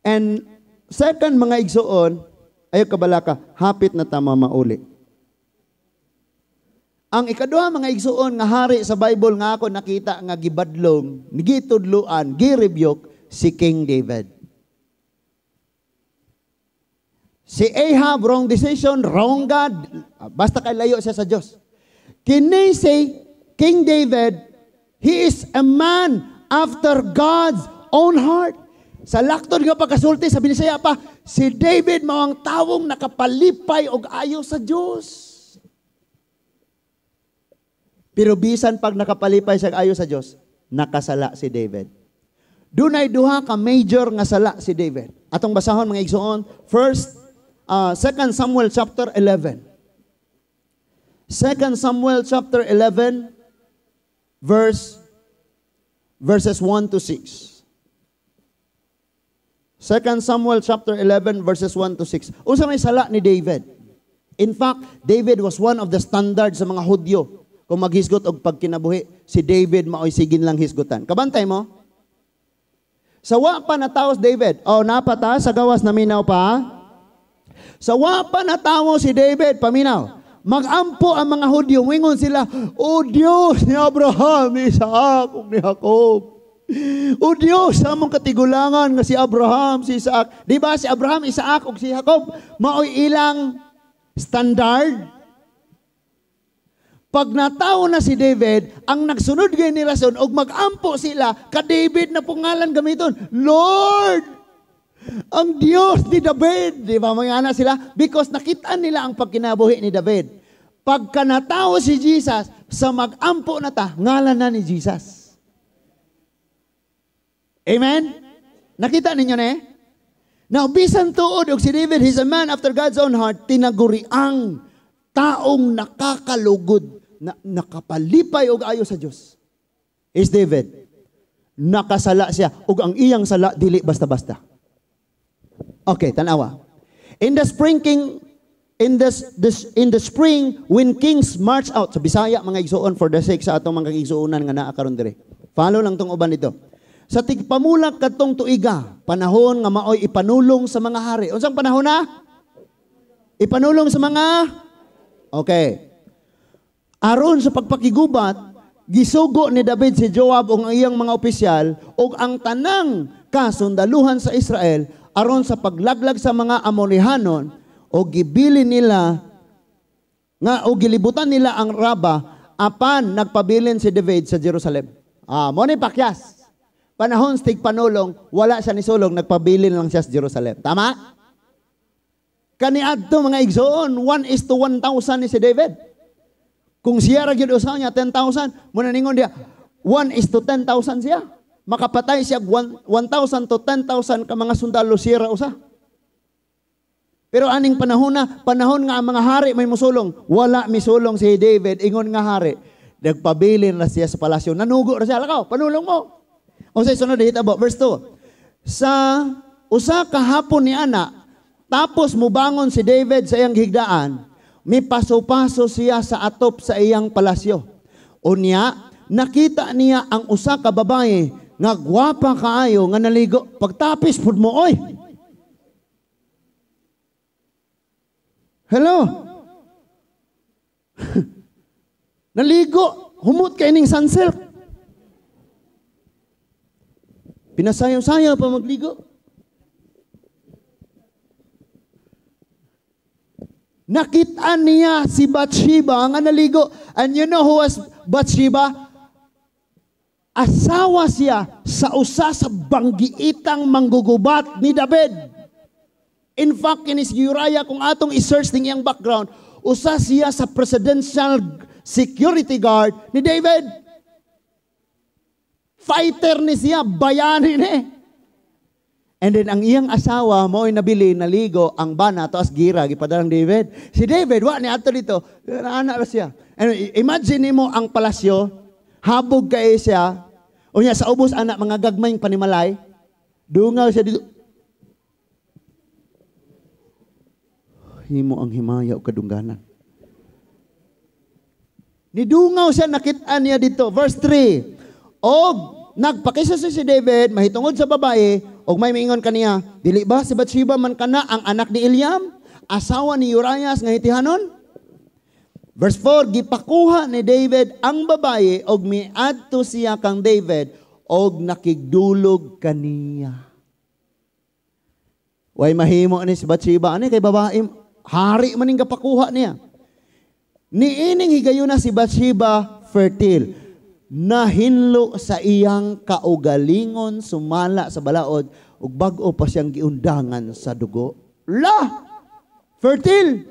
And second, mga igsuon, ayo kabalaka, hapit na tama mauli. Ang ikaduha, mga igsuon, nga hari sa Bible nga ako nakita nga gibadlong, gitudluan, girebuke, si King David. Si Ahab, wrong decision, wrong God. Basta kay layo siya sa Diyos. Kini si King David, he is a man after God's own heart. Sa laktod nga pagkasulti, sa Binisaya pa, si David mao ang tawong nakapalipay og ayo sa Diyos. Pero bisan pag nakapalipay siya ayo sa Diyos, nakasala si David. Dunay duha ka major nga sala si David. Atong basahon mga igsoon, first 2 Samuel chapter 11. 2 Samuel chapter 11 verses 1 to 6. 2 Samuel chapter 11 verses 1 to 6. Unsa may sala ni David? In fact, David was one of the standards sa mga Hudyo. Kung maghisgot og pagkinabuhi, si David maoy sigin lang hisgutan. Kabantay mo? Sa wa pa nataos David. Oh, napata sa gawas naminaw pa. Sa wa pa natawo si David, paminaw, magampo ang mga Hudyo, wingon sila, "O Dios ni Abraham, ni Isaac, ug ni Jacob. O Dios sa among katigulangan nga si Abraham, si Isaac." Di ba si Abraham, Isaac ug si Jacob maoy ilang standard? Pag natawo na si David, ang nagsunod generasyon og magampo sila, ka David na pangalan gamiton. "Lord, ang Diyos ni David." Di ba mga anak sila? Because nakita nila ang pagkinabuhi ni David. Pagka natawo si Jesus, sa magampo na ta, ngalan na ni Jesus. Amen? Nakita ninyo na eh? Now, bisan tuod og si David, he's a man after God's own heart, tinaguriang taong nakakalugod, na nakapalipay og ayo sa Dios is David. Nakasala siya ug ang iyang sala dili basta-basta. Okay, tanawa. In the spring king in this, this in the spring when kings march out, sa Bisaya, mga igsuon, for the sake sa atong mga igsuonan nga naa karon dire. Follow lang tong uban dito. Sa tigpamulak kadtong tuiga, panahon nga maoy ipanulong sa mga hari. Unsang panahon na? Ipanulong sa mga. Okay. Aron sa pagpakigubat, gisugo ni David si Joab ug ang iyang mga opisyal ug ang tanang kasundaluhan sa Israel aron sa paglaglag sa mga Amorihanon, o gibili nila nga o gilibutan nila ang Raba, apan nagpabilin si David sa Jerusalem. Ah, mo ni pakyas. Panahon sa tigpanulong, wala siya nisulong, nagpabilin lang siya sa Jerusalem. Tama? Kaniadto, mga igsoon, 1 is to 1,000 ni si David. Kung siya ra gyud usaw niya 10,000, muna ningon diya, 1 is to 10,000 siya. Makapatay siya 1,000 to 10,000 ka mga sundalo, siya ra usa. Pero aning panahon na, panahon nga ang mga hari may musulong, wala misulong si David, ingon nga hari. Nagpabilin na siya sa palasyo, nanugo ra siya, "Lakaw, panulong mo." O sa sunod hitabo, verse 2. Sa usa ka hapon ni ana, tapos mubangon si David sa iyang higdaan, mipaso-paso siya sa atop sa iyang palasyo. Unya, nakita niya ang usa ka babae nga gwapa kaayo nga naligo. Pagtapis pud mo oy. Hello. Naligo, humot kay ning Sunsilk. Pinasayaw-sayaw pa magligo. Nakita niya si Bathsheba nga naligo. And you know who was Bathsheba? Asawa siya sa usa sa banggiitang manggugubat ni David. In fact, kini si Uriah, kung atong i-search ning iyang background, usa siya sa presidential security guard ni David. Fighter ni siya, bayani ni. And then ang iyang asawa mo'y nabili naligo ang bana to as gira gipadalang David. Si David wa ni adto dito, ana ra siya. And imagine nimo ang palasyo, habog kay siya. Unya sa ubos ana mga gagmayng panimalay, dungaw siya dito. Himo ang himaya o kadungganan. Nidungaw siya, nakita niya dito. Verse 3. Og nagpakisa si David mahitungod sa babae, og may miingon kaniya, "Dili ba si Bathsheba man kana ang anak ni Eliam, asawa ni Urias nga Hitihanon?" Verse 4, gipakuha ni David ang babae og miadto siya kang David og nakigdulog kaniya. Way mahimo ni si Bathsheba ani kay babae, hari man ning gapakuha niya. Niining higayuna si Bathsheba fertile. Nahinlo sa iyang kaugalingon sumala sa balaod ug bag-o pa siyang giundangan sa dugo. La! Fertile.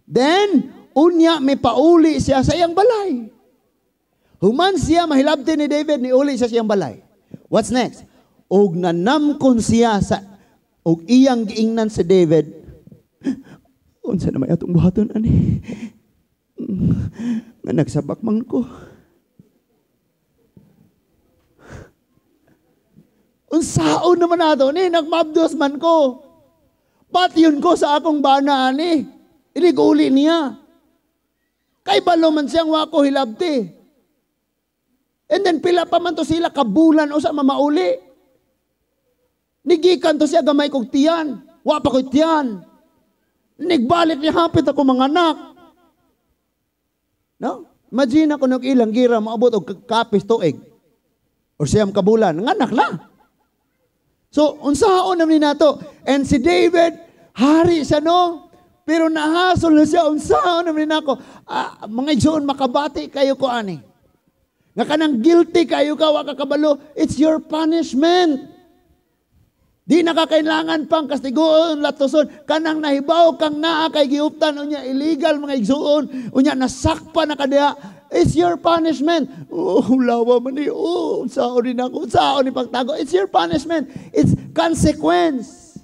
Then, unya may pauli siya sa iyang balay. Human siya mahilabti ni David, niuli siya sa iyang balay. What's next? Og nanamkon siya sa og iyang giingnan si David, "Unsa na may atong buhaton ani? Nga nagsabak man ko. Unsaon naman ato ni, nagmabdos man ko. Patyon ko sa akong bana ani. Iliguli niya. Kay balo man siyang wako hilabti. And then pila pa man to sila kabulan usa mamauli. Nigikan to siya gamay kog tiyan. Wa pa ko'y tiyan. Nigbalik ni hapit ako mga anak. No? Imagine ako nung ilang gira maabot og kapis tuig. Or 9 ka bulan, nganak na. So, unsaon naman ni nato? And si David, hari siya, no? Pero nahasol na siya, unsaon naman ni nako? Ah, mga igsoon, makabati kayo ko ani. Nga kanang guilty kayo ka, wa ka kabalo, it's your punishment. Di na ka kailangan pang kastiguon, latuson. Kanang nahibaw kang naa kay giuptan, unya illegal, mga igsuon, unya nasakpa na ka diha. It's your punishment. Oh, lawa man ni. Oh, saon ni nako, saon ni pagtago. It's your punishment. It's consequence.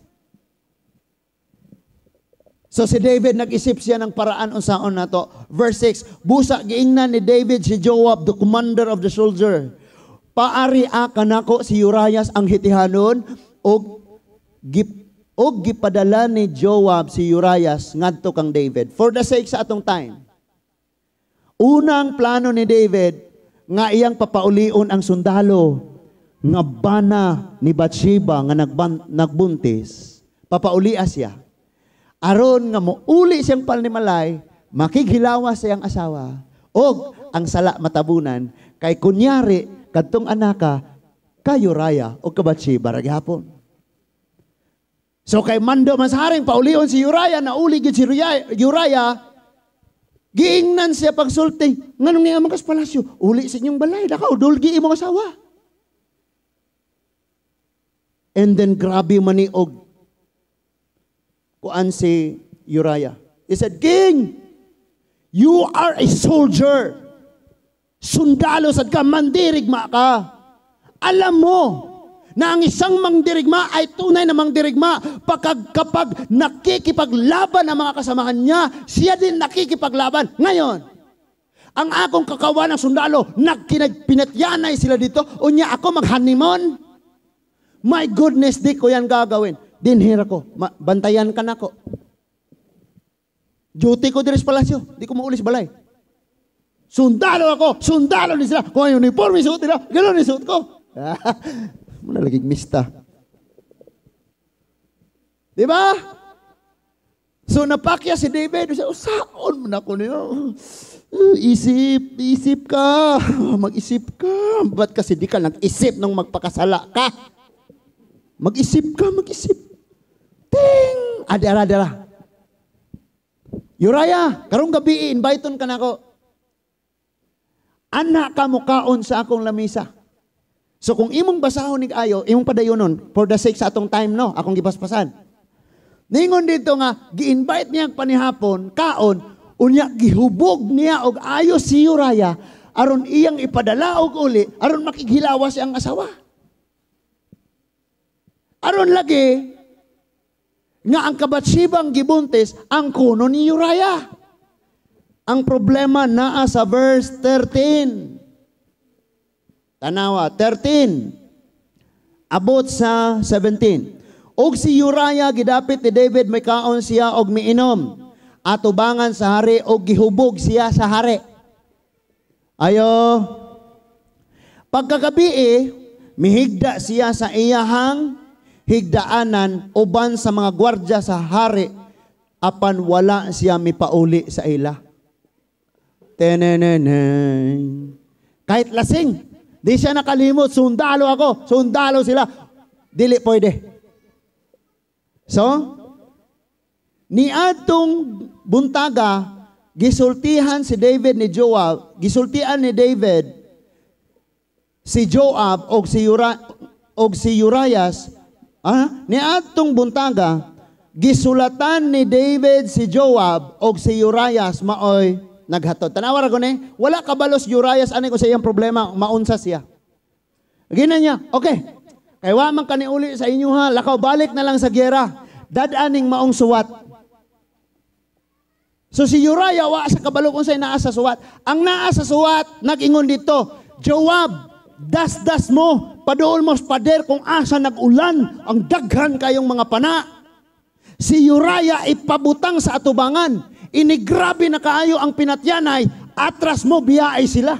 So si David, nag-isip siya ng paraan unsaon nato. Verse 6, busa giingnan ni David si Joab, the commander of the soldier. Paari a kanako si Urias ang Hitihanon og gipadala ni Joab si Urias ngadto kang David. For the sake sa atong time. Unang plano ni David nga iyang papaulion ang sundalo nga bana ni Bathsheba nga nagbuntis, papaulia siya. Aron nga mouli siyang palnimalay, makighilawas siyang asawa, og ang sala matabunan, kay kunyari kadtong anaka kay Uriah o ka Bathsheba ra gihapon. So kay mando man sa haring paulion si Uriah, nauli gyud si Uriah, giingnan siya pagsulti, nganong niya man kas palasyo, uli sa inyong balay, dakaw, dulgi imong asawa. And then grabe man ni og kuan si Uriah. He said, "King, you are a soldier. Sundalo sad ka, mandirigma ka. Alam mo na ang isang mangdirigma ay tunay na mangdirigma kapag nakikipaglaban ang mga kasamahan niya, siya din nakikipaglaban. Ngayon, ang akong kakawan ng sundalo, nagkinagpinatyanay sila dito, unya ako mag-honeymoon. My goodness, di ko yan gagawin. Dinhira ko, bantayan ka nako. Duty ko diri sa palasyo, di ko maulis balay. Sundalo ako, sundalo din sila. Kung ang uniforme suot nila, gano'n yung suot ko." Muna lagi mista. Di ba? So napakya si David, siya, "Usaon mo na ako niyo. Isip, isip ka. Mag-isip ka. Ba't kasi di ka nag-isip nung magpakasala ka? Mag-isip ka, mag-isip." Ting! Adara, adara. "Uriah, karong gabi, inviteon ka nako. Anak ka mukaon sa akong lamisa." So kung imong basahon ni ayo, imong padayonon, for the sake sa atong time, no, akong gipaspasan. Ningon dito nga, gi-invite niya ang panihapon, kaon, unya gihubog niya og ayo si Uriah, aron iyang ipadala og uli, aron makighilawas siyang asawa. Aron lagi, nga ang kabatsibang gibuntis, ang kuno ni Uriah. Ang problema naa sa verse 13. Tanawa, 13. Abot sa 17. Og si Uriah gidapit ni David, may kaon siya og miinom. Atubangan sa hari og gihubog siya sa hari. Ayo. Pagkagabi, mihigda siya sa iyahang higdaanan uban sa mga gwardya sa hari, apan wala siya mipauli sa ila. Tenenenen. Kahit lasing, di siya nakalimot, sundalo ako, sundalo sila. Dili pwede. So, niadtong buntaga, gisultihan si David ni Joab, gisultian ni David si Joab og si Urias, niadtong buntaga, gisulatan ni David si Joab og si Urias maoy naghatod. Tanawa ra ko ni, wala kabalos Urias ani ko sa iyang problema, maunsa siya. Gina niya, "Okay. Kay wa man kani uli sa inyo ha, lakaw balik na lang sa gyera. Dad-aning maong suwat." So si Uriah wa sa kabalo kung sa'y naa sa suwat. Ang naa sa suwat, nag-ingon dito, "Joab, dasdas mo, paduol mo sa pader kung asa nag-ulan, ang daghan kayong mga pana. Si Uriah ipabutang sa atubangan. Inigrabe na kaayo ang pinatyanay, atras mo, biyaay sila."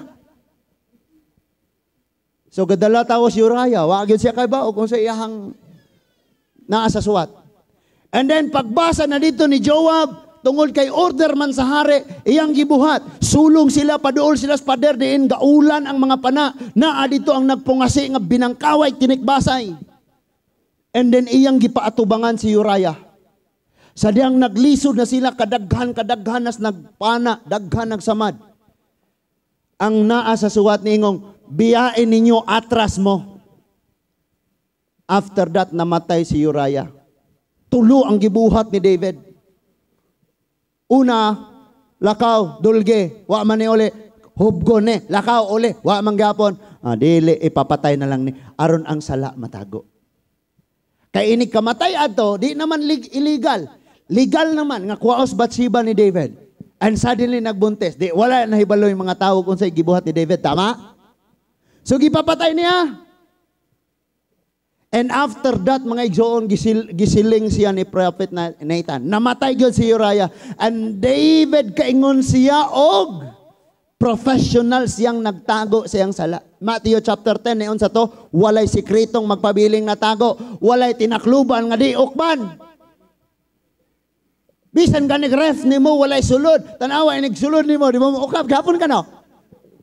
So gadala tawo si Uriah, wa gyud siya kay ba o kung sa iyahang naa sa suwat. And then pagbasa na dito ni Joab, tungod kay order man sa hari, iyang gibuhat. Sulong sila, paduol sila sa pader, diin gaulan ang mga pana. Naa dito ang nagpungasi nga binangkaway, tinikbasay. And then iyang gipaatubangan si Uriah. Sa diyang naglisod na sila, kadaghan, kadaghan nas nagpana, daghan nagsamad. Ang naa sa suwat ni ingong, "Biyain ninyo, atras mo." After that, namatay si Uriah. Tulo ang gibuhat ni David. Una, lakaw, dulge, wa man ni uli, hubgon ni, lakaw uli, wa man gapon. Ah, dili, ipapatay na lang ni, aron ang sala matago. Kay inig kamatay adto, di naman illegal. Legal naman nga kuwaos Bathsheba ni David. And suddenly nagbuntis. Di wala nahibalo yung mga tao kung sa gibuhat ni David, tama? So gipapatay niya. And after that, mga igsoon, gisiling siya ni Prophet Nathan. Namatay gyud si Uriah. And David, kaingon siya og professional siyang nagtago siyang sala. Matthew chapter 10, niyon sa to, walay sikretong magpabiling natago. Walay tinakluban nga di ukban. Bisan ganig ref nimo walay sulod. Tanawa inig sulod nimo, di mo ukab gapon ka no.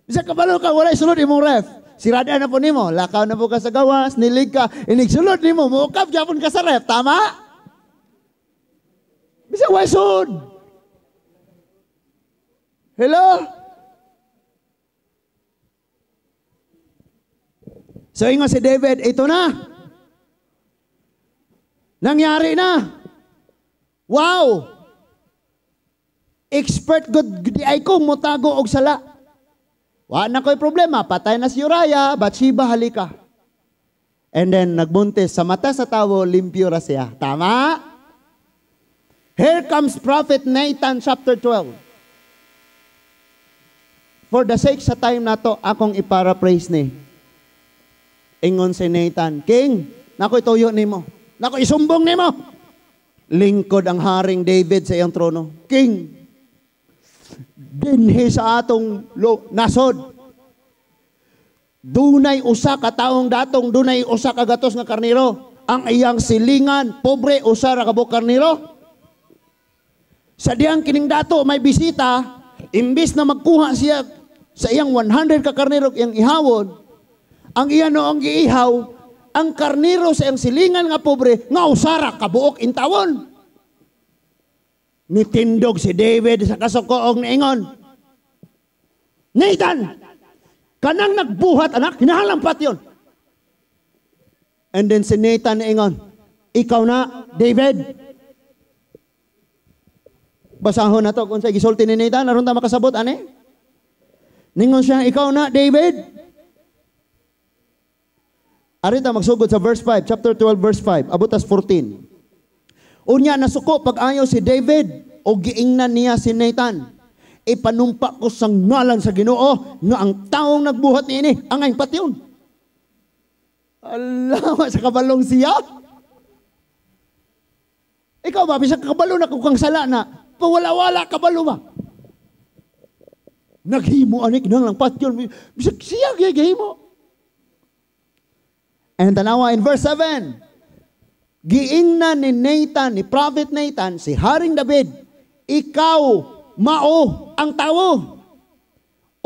Bisan kabalo ka walay sulod imong ref. Sirada na po nimo, lakaw na po ka sa gawas, nilig ka, inig sulod nimo, muukab gyapon ka sa ref, tama? Bisan walay sulod. Hello? So ingon si David, ito na. Nangyari na. Wow! Expert good di ay ko motago og sala. Wa na ko'y problema, patay na si Uriah, Bathsheba halika. And then nagbuntis sa mata sa tawo, limpyo ra siya. Tama? Here comes Prophet Nathan chapter 12. For the sake sa time nato, akong iparaphrase ni. Ingon si Nathan, "King, nako ituyo nimo. Nako isumbong nimo." Lingkod ang Haring David sa iyang trono. "King, dinhi sa atong nasod, dunay usa ka taong datong, dunay usa ka gatos nga karnero. Ang iyang silingan, pobre, usa ra ka buok karnero. Sa diyang kining dato may bisita, imbis na magkuha siya sa iyang 100 ka karnero iyang ihawon, ang iya noong giihaw, ang karnero sa iyang silingan nga pobre, nga usara kabuok intawon." Nitindog si David sa kasukoong niingon, "Nathan, kanang nagbuhat anak, kinahanglan patyon." And then si Nathan niingon, "Ikaw na, David." Basahon na to kung sa gisulti ni Nathan, aron ta makasabot ani. Ningon siya, "Ikaw na, David." Arita magsugod sa verse 5, chapter 12, verse 5, abot tas 14. Unya nasuko pag-ayo si David o giingnan niya si Nathan, "Ipanumpa ko sa ngalan sa Ginoo nga ang taong nagbuhat niini angay patyon." Allah, sa kabalong siya. Ikaw ba, bisag kabalo na kung kang sala na, pawala-wala kabalo ba? Naghimo anik nang lang patyon. Bisag siya gihimo. And tanawa in verse 7, giingnan ni Nathan, ni Prophet Nathan, si Haring David, "Ikaw mao ang tawo.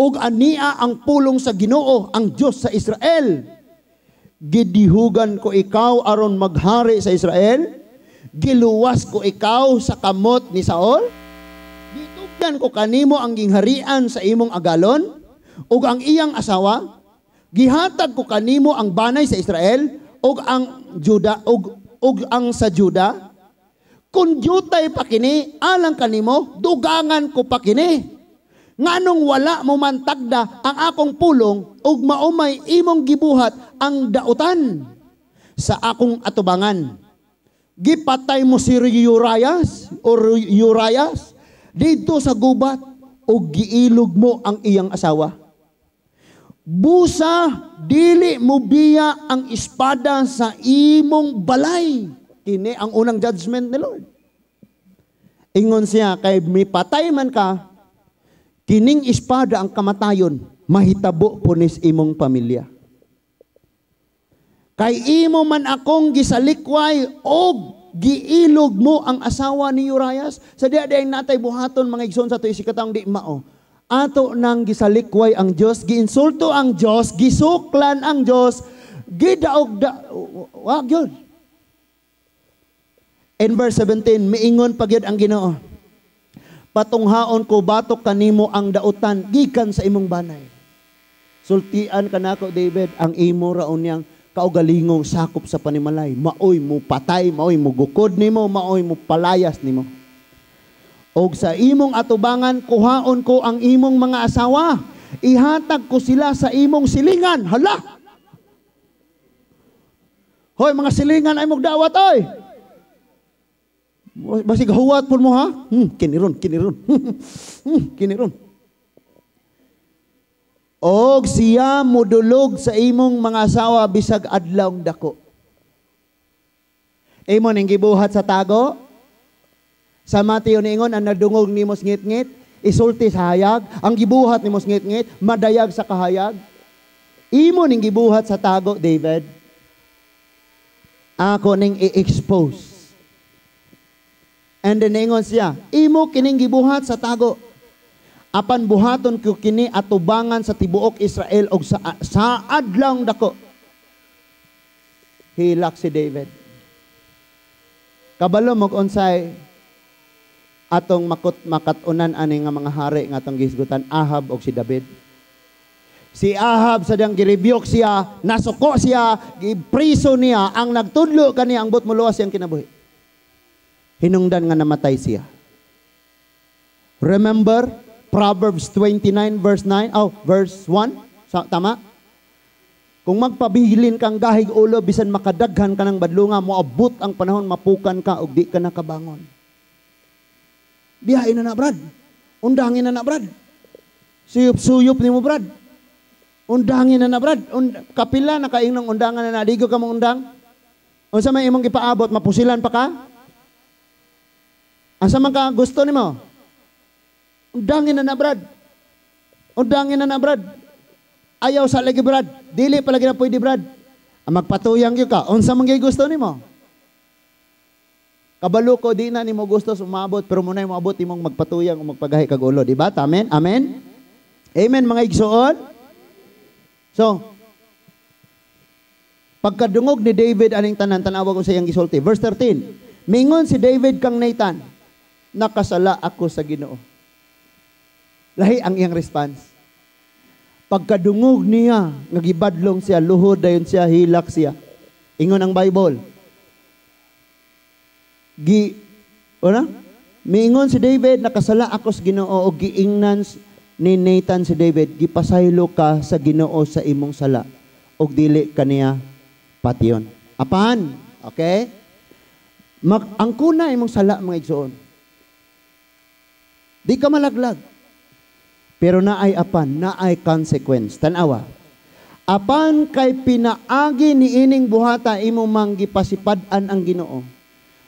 Ug ania ang pulong sa Ginoo, ang Dios sa Israel. Gidihugan ko ikaw aron maghari sa Israel. Giluwas ko ikaw sa kamot ni Saul. Gitugyan ko kanimo ang gingharian sa imong agalon ug ang iyang asawa. Gihatag ko kanimo ang banay sa Israel ug ang Juda ug ang sa Juda. Kung jutay pa kini alang kanimo, dugangan ko pa kini. Nganong wala mo man tagda ang akong pulong ug maumay imong gibuhat ang dautan sa akong atubangan. Gipatay mo si Urias or Urias didto sa gubat ug giilog mo ang iyang asawa. Busa dili mo biya ang espada sa imong balay." Kini ang unang judgment ni Lord. Ingon siya, kay mipatay man ka, kining espada ang kamatayon, mahitabo punis imong pamilya. Kay imo man akong gisalikway og Giilog mo ang asawa ni Urias. Sa diya diyang natay buhaton, mga igsoon, sa ato isigkatawo di mao. Ato nang gisalikway ang Dios, giinsulto ang Dios, gisuklan ang Dios, gidaog da wa gyud. In verse 17, miingon pa gyud ang Ginoo. Patunghaon ko batok kanimo ang dautan gikan sa imong banay. Sultian ka nako, David, ang imo raon niyang kaugalingong sakop sa panimalay. Maoy mo patay, maoy mo gukod nimo, maoy mo palayas nimo. Og sa imong atubangan, kuhaon ko ang imong mga asawa. Ihatag ko sila sa imong silingan. Hala! Hoy, mga silingan ay mugdawat, oy! Basig huwat po mo, ha? Kiniron, kiniron. Kiniron. Og siya mudulog sa imong mga asawa bisag adlawng dako. Imo ning gibuhat sa tago. Sa Mateo niingon, ang nadungog nimo sa ngitngit, isulti sa hayag, ang gibuhat nimo sa ngitngit, madayag sa kahayag. Imo ning gibuhat sa tago, David. Ako ning i-expose. And then niingon siya, imo kining gibuhat sa tago. Apan buhaton ko kini atubangan sa tibuok Israel og sa adlawng dako. Hilak si David. Kabalo mo unsay atong makat-unan ani nga mga hari nga atong gihisgutan, Ahab og si David. Si Ahab sa diyang girebuke siya, nasuko siya, gipriso niya, ang nagtudlo kaniya ang buot moluwas siyang kinabuhi. Hinungdan nga namatay siya. Remember Proverbs 29 verse 9, oh, verse 1, tama? Kung magpabilin kang gahig ulo bisan makadaghan ka ng badlunga, moabot ang panahon mapukan ka og di ka nakabangon. Biyahe na na, Brad. Undangin na na, Brad. Suyop-suyop ni mo, Brad. Undangin na na, Brad. Kapila na kainong undangan na na. Ligo ka mong undang. Unsa may imong gipaabot, mapusilan pa ka? Asa man ka gusto nimo? Undangin na na, Brad. Undangin na na, Brad. Ayaw sa lagi, Brad. Dili pa lagi na pwede, Brad. Ang magpatuyang gyud ka. Unsa man gyud gusto nimo? Kabalo ko, di na nimo gusto sumabot, pero muna'y moabot imong magpatuyang o magpagahi kag ulo, di ba? Amen? Amen? Amen, mga igsoon? So, pagkadungog ni David aning tanan, tanawa ko sa iyang gisulti. Verse 13, mingon si David kang Nathan, nakasala ako sa Ginoo. Lahi ang iyang response. Pagkadungog niya, nagibadlong siya, luhod dayon siya, hilak siya. Ingon ang Bible. Miingon si David, nakasala ako sa Ginoo, og giingnan ni Nathan si David, gipasaylo ka sa Ginoo sa imong sala og dili kaniya patyon. Apan, okay? Ang kuna imong sala, mga igsoon. Di ka malaglag. Pero naay apan, naay consequence. Tanawa. Apan kay pinaagi ni ining buhata imo mang gipasipad-an ang Ginoo.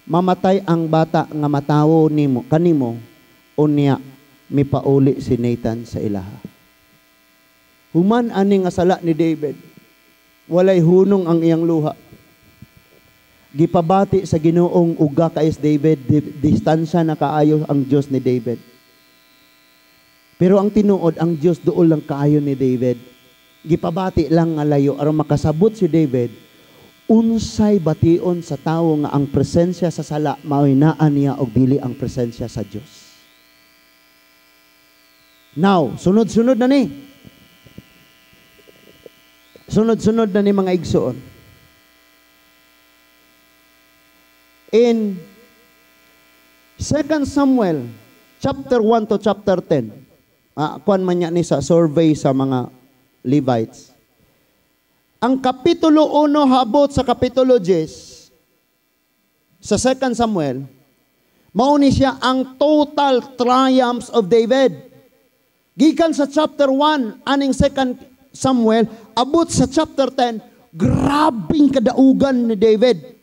Mamatay ang bata nga matawo nimo kanimo, unya mipauli si Nathan sa ilaha. Human ani nga sala ni David, walay hunong ang iyang luha. Gipabati sa Ginoong uga kay David, distansya na kaayo ang Dios ni David. Pero ang tinuod, ang Dios duol lang kaayo ni David. Gipabati lang nga layo aron makasabot si David unsay bation sa tawo nga ang presensya sa sala maoy naa niya og dili ang presensya sa Dios. Now, sunod-sunod na ni. Sunod-sunod na ni mga igsoon. In 2 Samuel chapter 1 to chapter 10, kuan man niya ni sa survey sa mga Levites. Ang kapitulo 1 habot sa kapitulo 10 sa 2 Samuel, mauni siya ang total triumphs of David. Gikan sa chapter 1, aning 2 Samuel, abot sa chapter 10, grabing kadaugan ni David.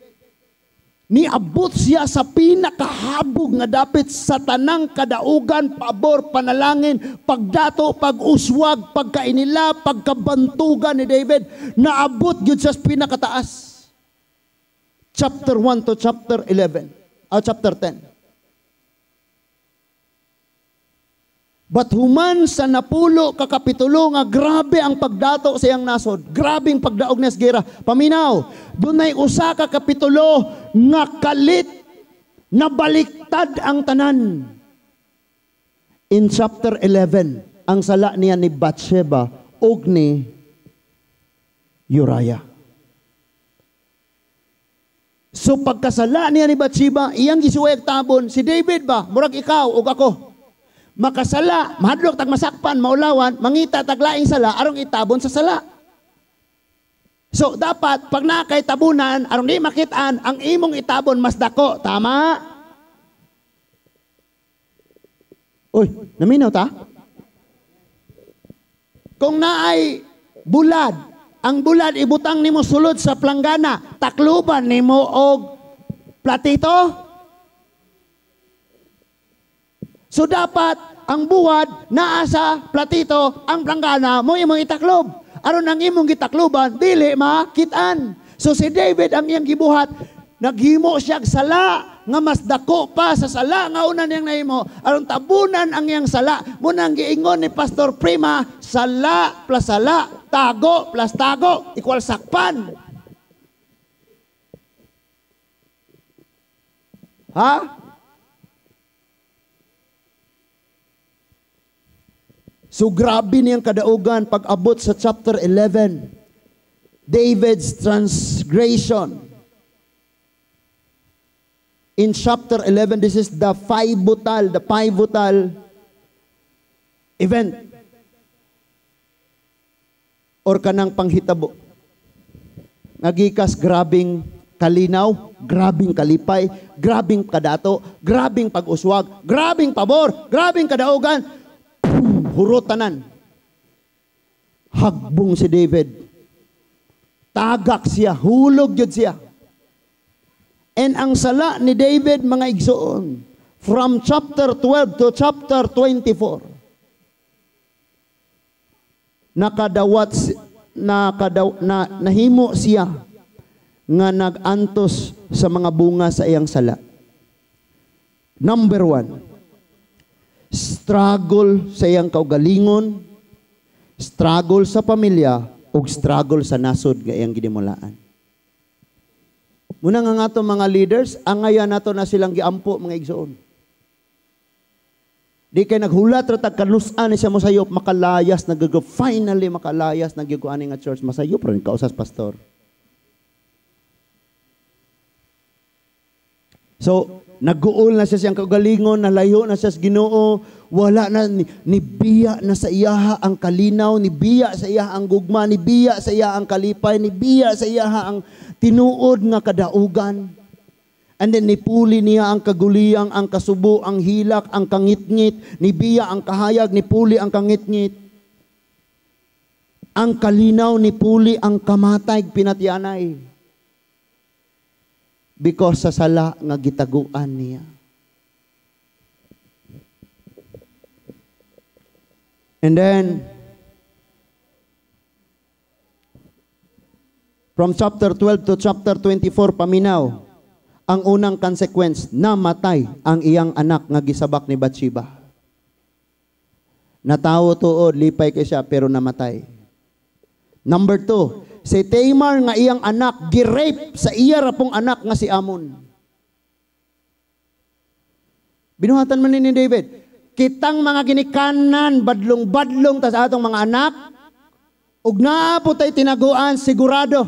Niabot siya sa pinakahabog nga dapit sa tanang kadaugan, pabor, panalangin, pagdato, pag-uswag, pagkainila, pagkabantugan ni David. Naabot gyud sa pinakataas. Chapter 1 to chapter 11, chapter 10. But human sa 10 ka kapitulo nga grabe ang pagdato sa iyang nasod, grabe ang pagdaog niya sa gera. Paminaw, dunay usa ka kapitulo nga kalit nabaliktad ang tanan. In chapter 11, ang sala niya ni Bathsheba ug ni Uriah. So pagkasala niya ni Bathsheba, iyang gisuway og tabon si David ba, murag ikaw ug ako. Makasala, mahadlok tag masakpan, maulawan, mangita tag laing sala arong itabon sa sala. So dapat pag naa kay tabunan aron di makitaan ang imong itabon mas dako, tama? Uy, naminaw ta? Kung naay bulad, ang bulad ibutang nimo sulod sa planggana, takluban nimo og platito. So dapat ang buwad naa sa platito, ang planggana mo imong itaklob. Aron ang imong gitakloban dili makitaan. So si David ang iyang gibuhat, naghimo siya og sala nga mas dako pa sa sala nga una niyang nahimo, aron tabunan ang iyang sala. Munang giingon ni Pastor Prima, sala plus sala, tago plus tago equal sakpan. Ha? So grabe niyang kadaugan pag-abot sa chapter 11. David's transgression. In chapter 11, this is the pivotal event. Or kanang panghitabo. Nagikas grabing kalinaw, grabing kalipay, grabing kadato, grabing pag-uswag, grabing pabor, grabing kadaugan. Hurot tanan. Hagbong si David. Tagak siya, hulog yun siya. And ang sala ni David, mga igsoon, from chapter 12 to chapter 24, nahimo siya nga nag-antos sa mga bunga sa iyang sala. Number 1, struggle sa iyang kaugalingon, struggle sa pamilya, ug struggle sa nasod nga iyang ginimulaan. Muna nga nga mga leaders, angayan nato na silang giampo, mga igsoon. Di kay naghulat ra tag kanusan ni siya mosayop, makalayas nagago, finally makalayas nagyugo ani nga church, masayop ra ni kausas pastor. So naguol na siya siyang kaugalingon, nalayo na siya sa Ginoo, wala na nibiya na sa iyaha ang kalinaw, nibiya sa iyaha ang gugma, nibiya sa iyaha ang kalipay, nibiya sa iyaha ang tinuod nga kadaugan. And then nipuli niya ang kaguliyang, ang kasubo, ang hilak, ang kangitngit, nibiya ang kahayag, nipuli ang kangitngit. Ang kalinaw nipuli ang kamatay pinatyanay. Because sa sala nga gitaguan niya. And then, from chapter 12 to chapter 24, paminaw, ang unang consequence, namatay ang iyang anak nga gisabak ni Bathsheba. Natawo tuod, lipay kay siya, pero namatay. Number 2, si Tamar nga iyang anak gi-rape sa iya ra pong anak nga si Amon. Binuhatan man ni David, kitang mga ginikanan badlong-badlong ta sa atong mga anak, ug naa po tay tinaguan sigurado.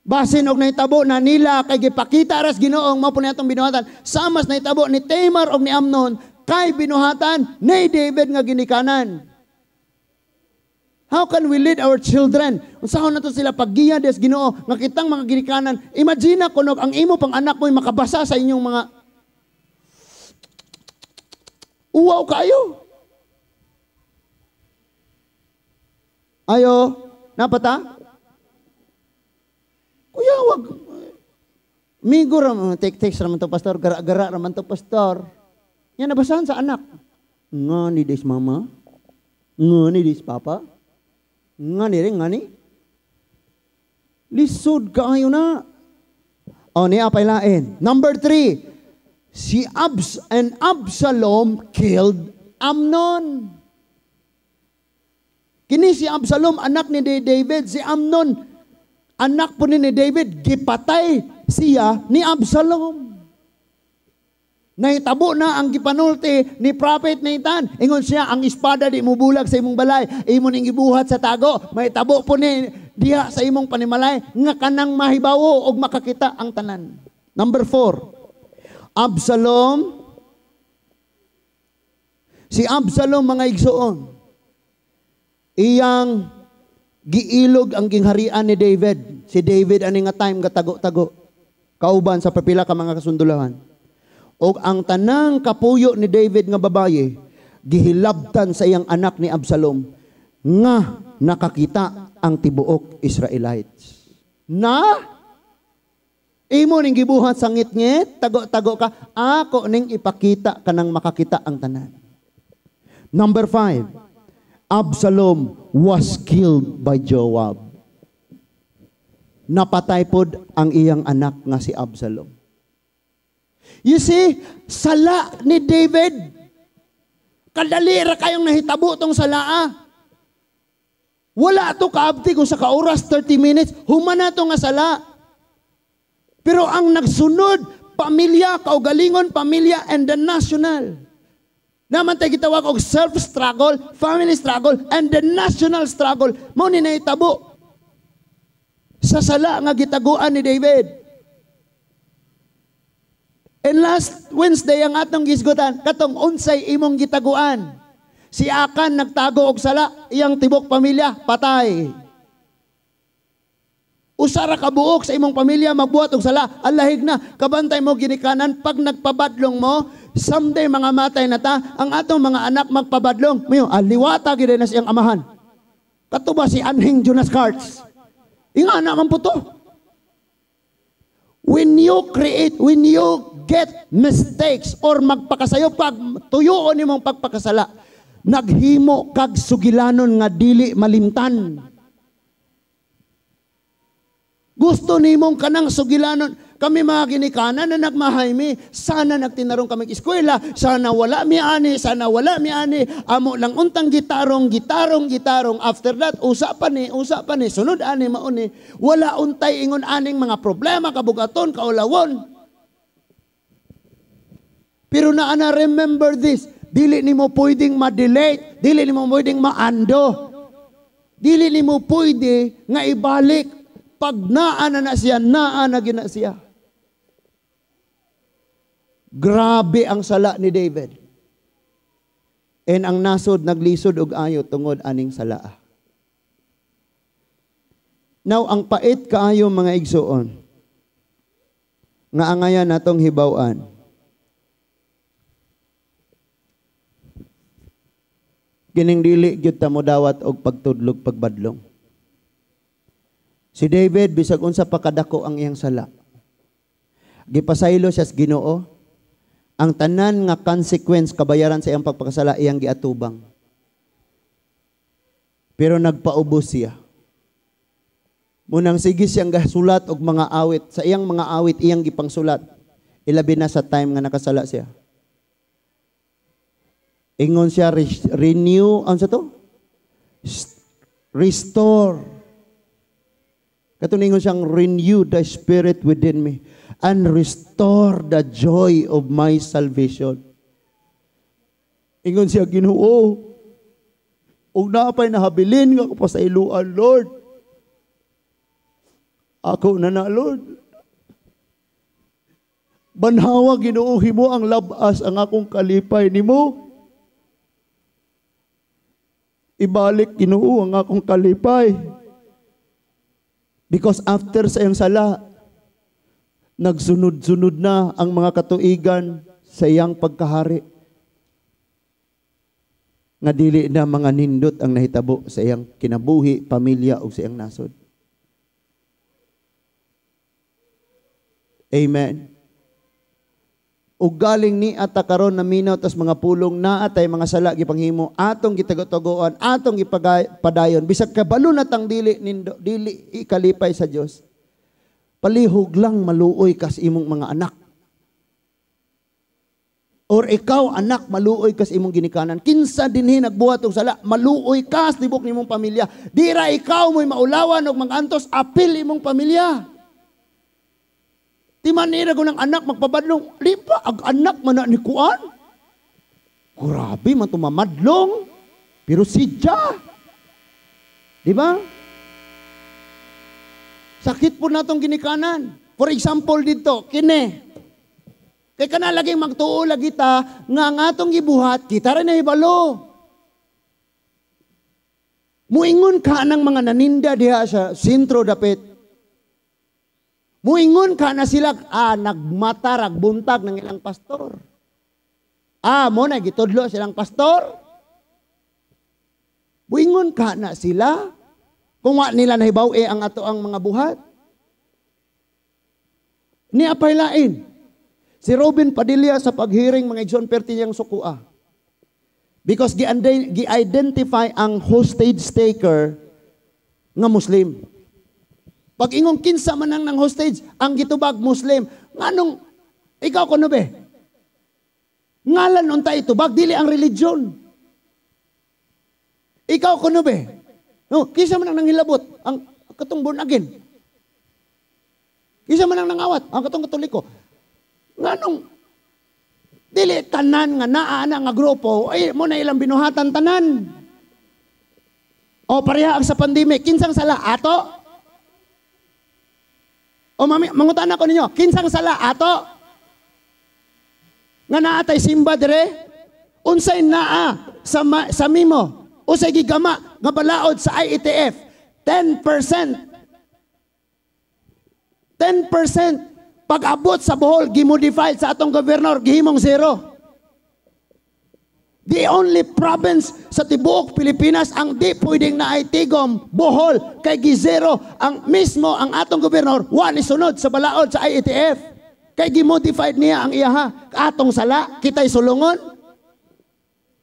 Basin og nahitabo na nila kay gipakita ras Ginoong mao po ni atong binuhatan. Samas nahitabo ni Tamar og ni Amnon kay binuhatan ni David nga ginikanan. How can we lead our children? Unsahon nato sila paggiya des Ginoo nga kitang mga ginikanan. Imagine kuno ang imo pang anak mo'y makabasa sa inyong mga uwaw kayo. Ayo, napata? Kuya, wag. Migo ra take raman to pastor, gara-gara raman to pastor. Yan nabasahan sa anak. Nga ni des mama, nga ni des papa. Nga ni rin, nga ni. Lisod kaayo na. O niya pay lain. Number 3, si Abs and Absalom killed Amnon. Kini si Absalom, anak ni David, si Amnon, anak po ni David, gipatay siya ni Absalom. Nahitabo na ang gipanulti ni Prophet Nathan. Ingon siya, ang espada di mo bulag sa imong balay, imo ning gibuhat sa tago, mahitabo po ni diha sa imong panimalay, nga kanang mahibawo og makakita ang tanan. Number 4, Absalom. Si Absalom, mga igsoon, iyang giilog ang gingharian ni David. Si David ani nga time gatago-tago kauban sa papila ka mga kasundulahan. Og ang tanang kapuyo ni David nga babaye gihilabtan sa iyang anak ni Absalom nga nakakita ang tibuok Israelites. Na imo ning gibuhat sa ngitngit, tago-tago ka, ako ning ipakita kanang makakita ang tanan. Number 5, Absalom was killed by Joab. Napatay pod ang iyang anak nga si Absalom. You see, sala ni David. Kadali ra kayong nahitabo tong salaa. Wala to kaabti kung sa ka-oras, 30 minutes, human na to nga sala. Pero ang nagsunod, pamilya, kaugalingon, pamilya, and the national. Naman tayo gitawag og self-struggle, family struggle, and the national struggle. Mao ni nahitabo sa sala nga gitaguan ni David. And last Wednesday, ang atong gisgutan, katong unsay imong gitaguan. Si Akan nagtago og sala, iyang tibok pamilya, patay. Usa ra ka buok sa imong pamilya magbuhat og sala, alahig na, kabantay mo ginikanan, pag nagpabadlong mo, someday mga matay na ta, ang atong mga anak magpabadlong. Mayo, aliwata gid na siyang amahan. Kato ba si Anhing Jonas Carts? Inga na man po to. When you create, when you get mistakes or magpakasayo, pag tuyoon nimong pagpakasala, naghimo kag sugilanon nga dili malimtan. Gusto nimong kanang sugilanon. Kami mga ginikanan na nagmahay mi, sana nagtinarong kami eskwela, sana wala mi ani, sana wala mi ani, amo lang untang gitarong, gitarong, gitarong. After that, usa pa ni, sunod ani, mauni. Wala untay ingon aning mga problema, kabugaton, kaulawon. Pero naa na remember this, dili nimo pwedeng ma-delete, dili nimo pwedeng maando, dili nimo pwede nga ibalik. Pag naa na na siya, naa na gina siya. Grabe ang sala ni David. And ang nasod naglisod og ayo tungod aning sala. Now, ang pait kaayo mga igsoon, nga angayan natong hibaw-an. Kining dili gyud ta modawat og pagtudlog pagbadlong. Si David bisag unsa pa kadako ang iyang sala, gipasaylo siya sa Ginoo. Ang tanan nga consequence kabayaran sa iyang pagpakasala iyang giatubang. Pero nagpaubos siya. Munang sige siyang gasulat og mga awit, sa iyang mga awit iyang gipangsulat. Ilabi na sa time nga nakasala siya. Ingon siya, renew, ano sa to? Restore. Katuningon siyang, renew the spirit within me and restore the joy of my salvation. Ingon siya, Ginoo, ug naapay nahabilin nga ko pa sa iluan, Lord. Ako na na, Lord. Banhawa, Ginoo, himo ang labas ang akong kalipay nimo. Ibalik, Ginoo, ang akong kalipay. Because after sa iyang sala, nagsunod-sunod na ang mga katuigan sa iyang pagkahari. Nga dili na mga nindot ang nahitabo sa iyang kinabuhi, pamilya o sa iyang nasod. Amen. Ug galing ni ata karon na minaw tas mga pulong naa tay mga sala gipanghimo atong gitago-tagoan, atong gipadayon bisag kabalo na tang dili nindo, dili ikalipay sa Dios. Palihog lang maluoy kas imong mga anak. Or ikaw anak maluoy kas imong ginikanan. Kinsa dinhi nagbuhat og sala, maluoy kas tibok nimong pamilya. Dira ikaw mo'y maulawan og mangantos, apil imong pamilya. Di man nira ko ng anak magpabadlong, di ba ag anak man na ni kuan? Grabe man tumamadlong, pero sidya. Di ba? Sakit po natong ginikanan. For example dito, kini. Kay kana laging magtuo lagi ta nga ang atong gibuhat, kita ra nahibalo. Muingon ka ng mga naninda diha sa sentro dapit. Muingon ka na sila, nagmata, ragbuntag ng ilang pastor. Mo na gitudlo silang pastor. Muingon ka na sila kung wa nila nahibaw ang ato ang mga buhat. Ni apay lain. Si Robin Padilla sa paghearing mga igsoon perti niyang sukua. Because gi-identify ang hostage taker nga Muslim. Pag ingong kinsa man ang nang hostage, ang gitubag Muslim. Nganong ikaw kuno be? Ngalan unta itubag dili ang religion. Ikaw kuno be? No, kinsa man ang nanghilabot ang katong born again. Kinsa man ang nangawat ang katong Katoliko. Nganong dili tanan nga naa na nga grupo ay mo na ilang binuhatan tanan. O pareha ang sa pandemic, kinsang sala ato? O mami, mangutan ako ninyo, kinsang sala ato? Nga naa tay simba dire? Unsay naa sa mimo? Unsay gigama nga balaod sa IATF? 10%. 10%. Pag-abot sa Bohol, gimodify sa atong governor, gihimong zero. The only province sa tibuok Pilipinas ang di pwedeng naay tigom, Bohol, kay gi-zero ang mismo ang atong gobernador, wa ni sunod sa balaod sa IATF. Kay gimodified niya ang iyaha. Atong sala, kita'y sulungon.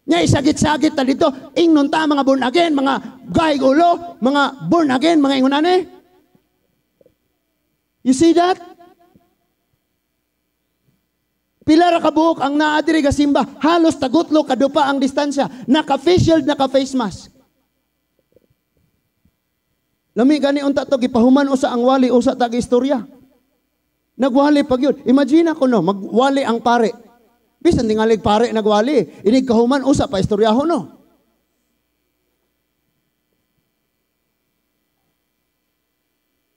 Nya isagit-sagit ta dito, ingnon ta mga born again, mga gahig ulo, mga born again, mga ingon ani. You see that? Pila ra ka buok ang naa diri ga simba, halos tagutlo kadupa ang distansya, naka-face shield, naka-face mask. Lami gani unta to gipahuman usa ang wali usa ta istorya. Nagwali pag yun. Imagine ako no, magwali ang pare. Bisan tingalig pare nagwali, inig kahuman usa pa istoryahon no.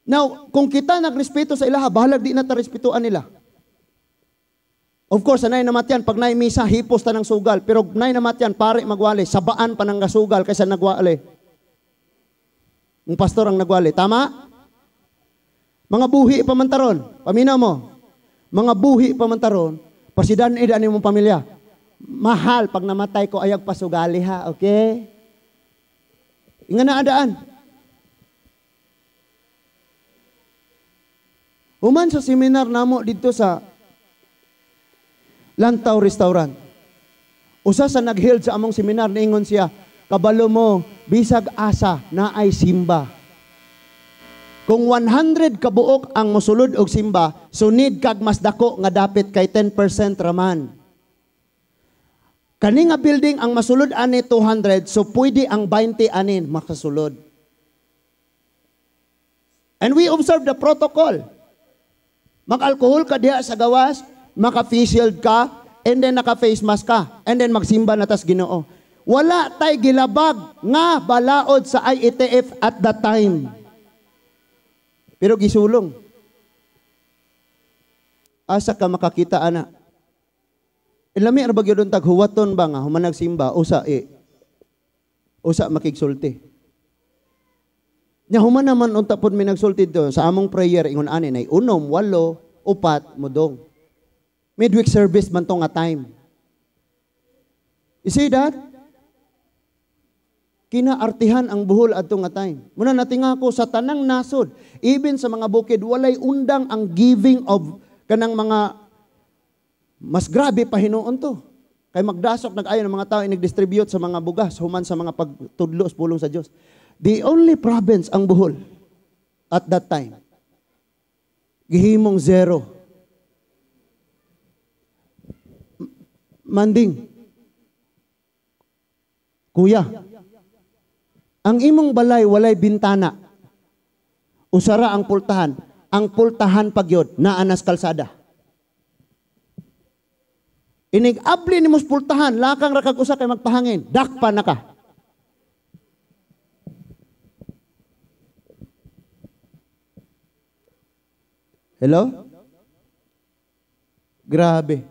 Now, kung kita nagrespeto sa ilaha, bahalag di na ta respetuan nila. Of course, anay namatyan, pag naay misa, hipos ta ng sugal. Pero nay namatyan, pare magwali, sabaan pa ng gasugal kaysa nagwali. Ang pastor ang nagwali. Tama? Mga buhi pa man taron. Paminaw mo. Mga buhi pa man taron. Pasidan ida ni mong pamilya. Mahal, pag namatay ko, ayag pasugali ha, okay? Inga na adaan. Human sa seminar namo dito sa Lantaw Restaurant. Usa sa nag-held sa among seminar, niingon siya, kabalo mo, bisag asa, naay simba. Kung 100 kabuok ang mosulod og simba, sunid kag mas dako nga dapit kay 10% raman. Kani nga building ang masulod ani 200, so pwede ang 20 anin makasulod. And we observe the protocol. Mag-alkohol ka diha sa gawas, maka-face shield ka, and then naka-face mask ka, and then magsimba na tas Ginoo. Wala tay gilabag nga balaod sa IATF at that time. Pero gisulong. Asa ka makakita ana? Ilami ra ba gyud tag huwaton ba nga human nagsimba usa usa makigsulti. Nya human naman unta pod mi nagsulti do sa among prayer ingon ani nay 6, 8, 4 modong. Midweek service man to nga time. You see that? Kinaartihan ang Bohol adto nga time. Muna natinga ko sa tanang nasod, even sa mga bukid, walay undang ang giving of kanang mga mas grabe pa hinuon to. Kay magdasok nag-ayon ang mga tao inigdistribute sa mga bugas, human sa mga pagtudlo sa pulong sa Dios. The only province ang Bohol at that time. Gihimong zero. Manding. Kuya, ang imong balay walay bintana. Usara ang pultahan. Ang pultahan pagyod naanas kalsada. Inig-abli nimo sa pultahan, lakang ra kag usa kay magpahangin, dakpa na ka. Hello? Grabe.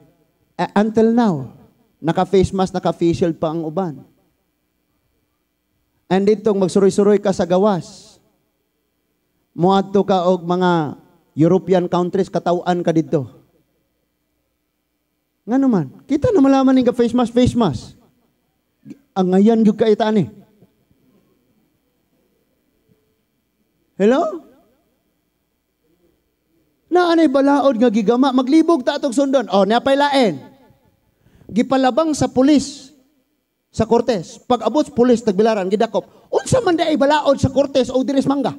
Until now, naka-face mask, naka-face shield pa ang uban. And ditong magsuroy-suroy ka sa gawas. Muadto ka og mga European countries, katawan ka didto. Nga naman, kita na malaman ning face mask, face mask. Ang ngayan gyud ka itaan eh. Hello? Naanay balaod nga gigama, maglibog ta atong sundon. Oh, niapay lain. Gipalabang sa pulis sa Cortes. Pag abot sa pulis Tagbilaran gidakop. Unsa man di ay balaod sa Cortes o diris mangga?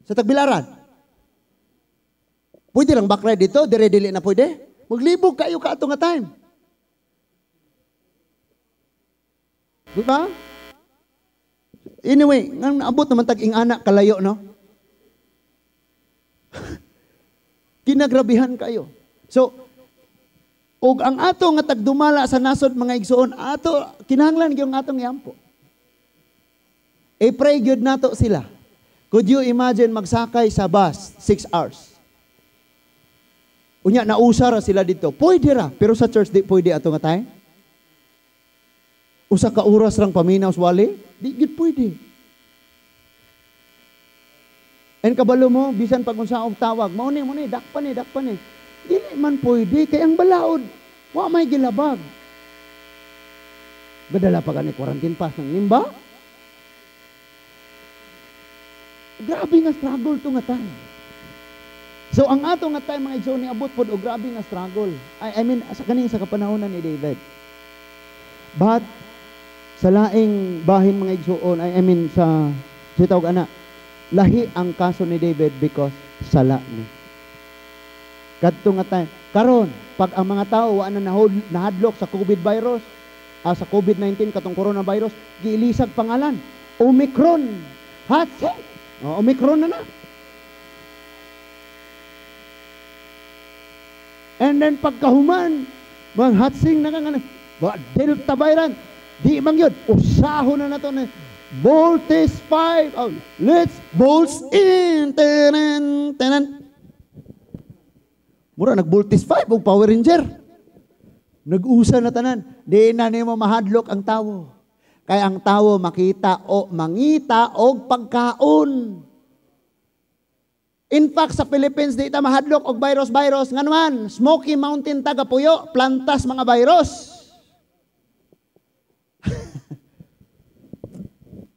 Sa Tagbilaran. Pwede lang back ride dito, dire dili na pwede. Maglibog kayo ka ato nga time. Di ba? Anyway, nang naabot naman tag ingana kalayo, no? Kinagrabihan kayo. So, og ang ato nga tagdumala sa nasod mga igsoon, ato kinahanglan gyud atong iampo. I-pray gyud nato sila. Could you imagine magsakay sa bus 6 hours? Unya nausa ra sila dito. Pwede ra, pero sa church di pwede ato nga time. Usa ka oras rang paminaw sa wali, di gyud pwede. And kabalo mo, bisan pag unsa og tawag, mao ni, dakpan ni. Dili man pwede kay ang balaod wa may gilabag. Gadala pa gani quarantine pass ng nimba. Grabe nga struggle to nga time. So ang ato nga time mga igsoon niabot pod og grabe nga struggle. I mean sa kaning sa kapanahonan ni David. But sa laing bahin mga igsoon, I mean sa tawag ana, lahi ang kaso ni David because sala ni. Kadto nga time. Karon, pag ang mga tao wa na nahadlok sa COVID virus, sa COVID-19 katong coronavirus, giilisag pangalan, Omicron. Hatsi. Oh, Omicron na na. And then pagkahuman, mga hatsing na nga Delta variant, di man yun, usaho na nato na Voltes 5, oh, let's bolts in, tanan, tanan. Mura, nag-Voltes 5 o Power Ranger. Nag-usa na tanan. Di na nimo mahadlok ang tawo. Kaya ang tawo makita o mangita og pagkaon. In fact, sa Philippines, di ta mahadlok og virus-virus. Nga naman, Smoky Mountain tagapuyo, plantas mga virus.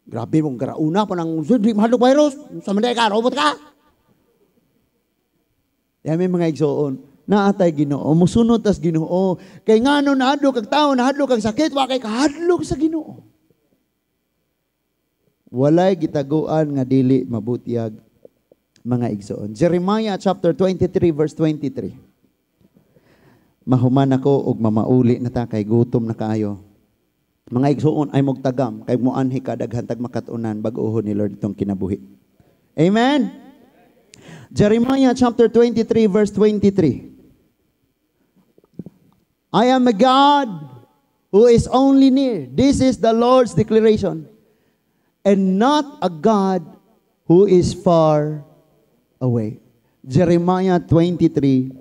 Grabe mong garauna pa ng di mahadlok virus. Sa manday ka, robot ka. Yan may mga igsoon. Naatay Ginoo, musunod tas Ginoo. Kay ngano nahadlok kag tao, nahadlok kag sakit, wa kay kahadlok sa Ginoo. Walay gitaguan nga dili mabutiyag mga igsoon. Jeremiah chapter 23 verse 23. Mahuman ako og mamauli na ta kay gutom na kaayo. Mga igsoon ay mogtagam kay moanhi ka daghan tag makat-unan bag-ohon ni Lord itong kinabuhi. Amen. Jeremiah chapter 23 verse 23. I am a God who is only near. This is the Lord's declaration. And not a God who is far away. Jeremiah 23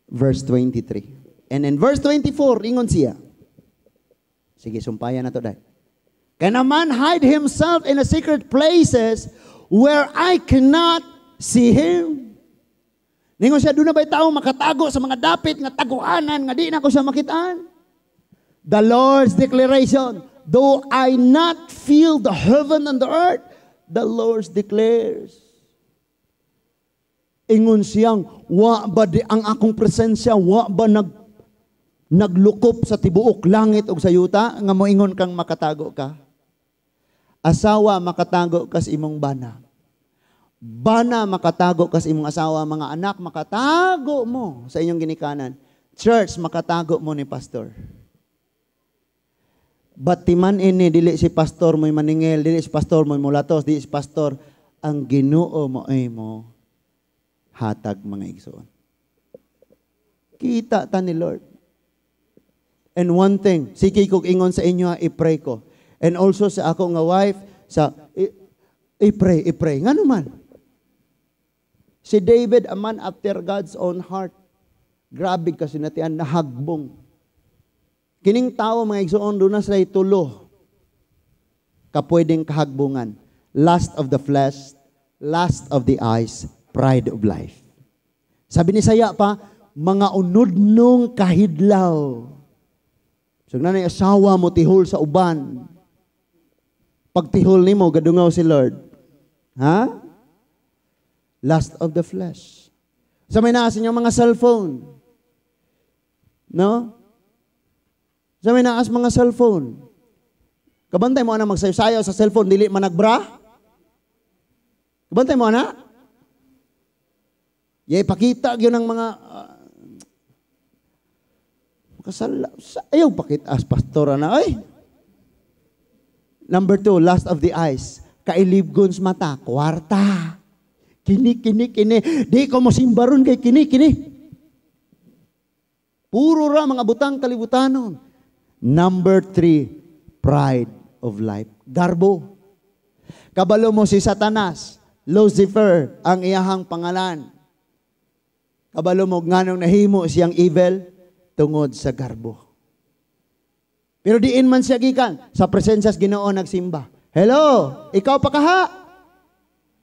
verse 23. And in verse 24, ingon siya. Sige, sumpayan na to dahil. Can a man hide himself in a secret places where I cannot see him? Ningon siya, doon na ba'y tao makatago sa mga dapit nga taguanan nga di na ko siya makitaan? The Lord's declaration, though I not feel the heaven and the earth, the Lord declares. Ingon siyang, wa ba di ang akong presensya, wa ba naglukop sa tibuok langit o sa yuta, nga moingon kang makatago ka? Asawa, makatago ka sa imong bana. Bana, makatago ka sa imong asawa, mga anak, makatago mo sa inyong ginikanan. Church, makatago mo ni pastor. Batiman ini, dili si pastor mo'y maningil, dili si pastor mo'y mulatos, dili si pastor, ang Ginoo mo ay mo hatag, mga igsoon. Kita ta ni Lord. And one thing, sige kog ingon sa inyo, ha, i-pray ko. And also sa ako nga wife, sa i-pray, i-pray. Ngano man? Si David, a man after God's own heart. Grabe kasi natian, nahagbong. Kining tao, mga igsoon, doon na sila tulo kapwedeng kahagbungan. Lust of the flesh, lust of the eyes, pride of life. Sabi ni Saya pa, mga unudnong kahidlaw. So, nga na asawa mo, tihol sa uban. Pagtihol nimo, gadungaw si Lord. Ha? Lust of the flesh. Sa may naas inyong mga cellphone. No? Sa may naas mga cellphone. Kabantay mo ana magsayo-sayo sa cellphone, dili man nagbra? Kabantay mo ana? Yay, pakita gyud ng mga kasala. Ayaw pakita as pastora na ay. Number 2, lust of the eyes. Kailibgon sa mata, kwarta. Kini, kini, kini. Di ko mo simbaron kay kini, kini. Puro ra mga butang kalibutanon. Number 3, pride of life. Garbo. Kabalo mo si Satanas, Lucifer, ang iyahang pangalan. Kabalo mo nganong nahimo siyang evil tungod sa garbo. Pero diin man siya gikan sa presensya sa Ginoo nagsimba. Hello, ikaw pa kaha?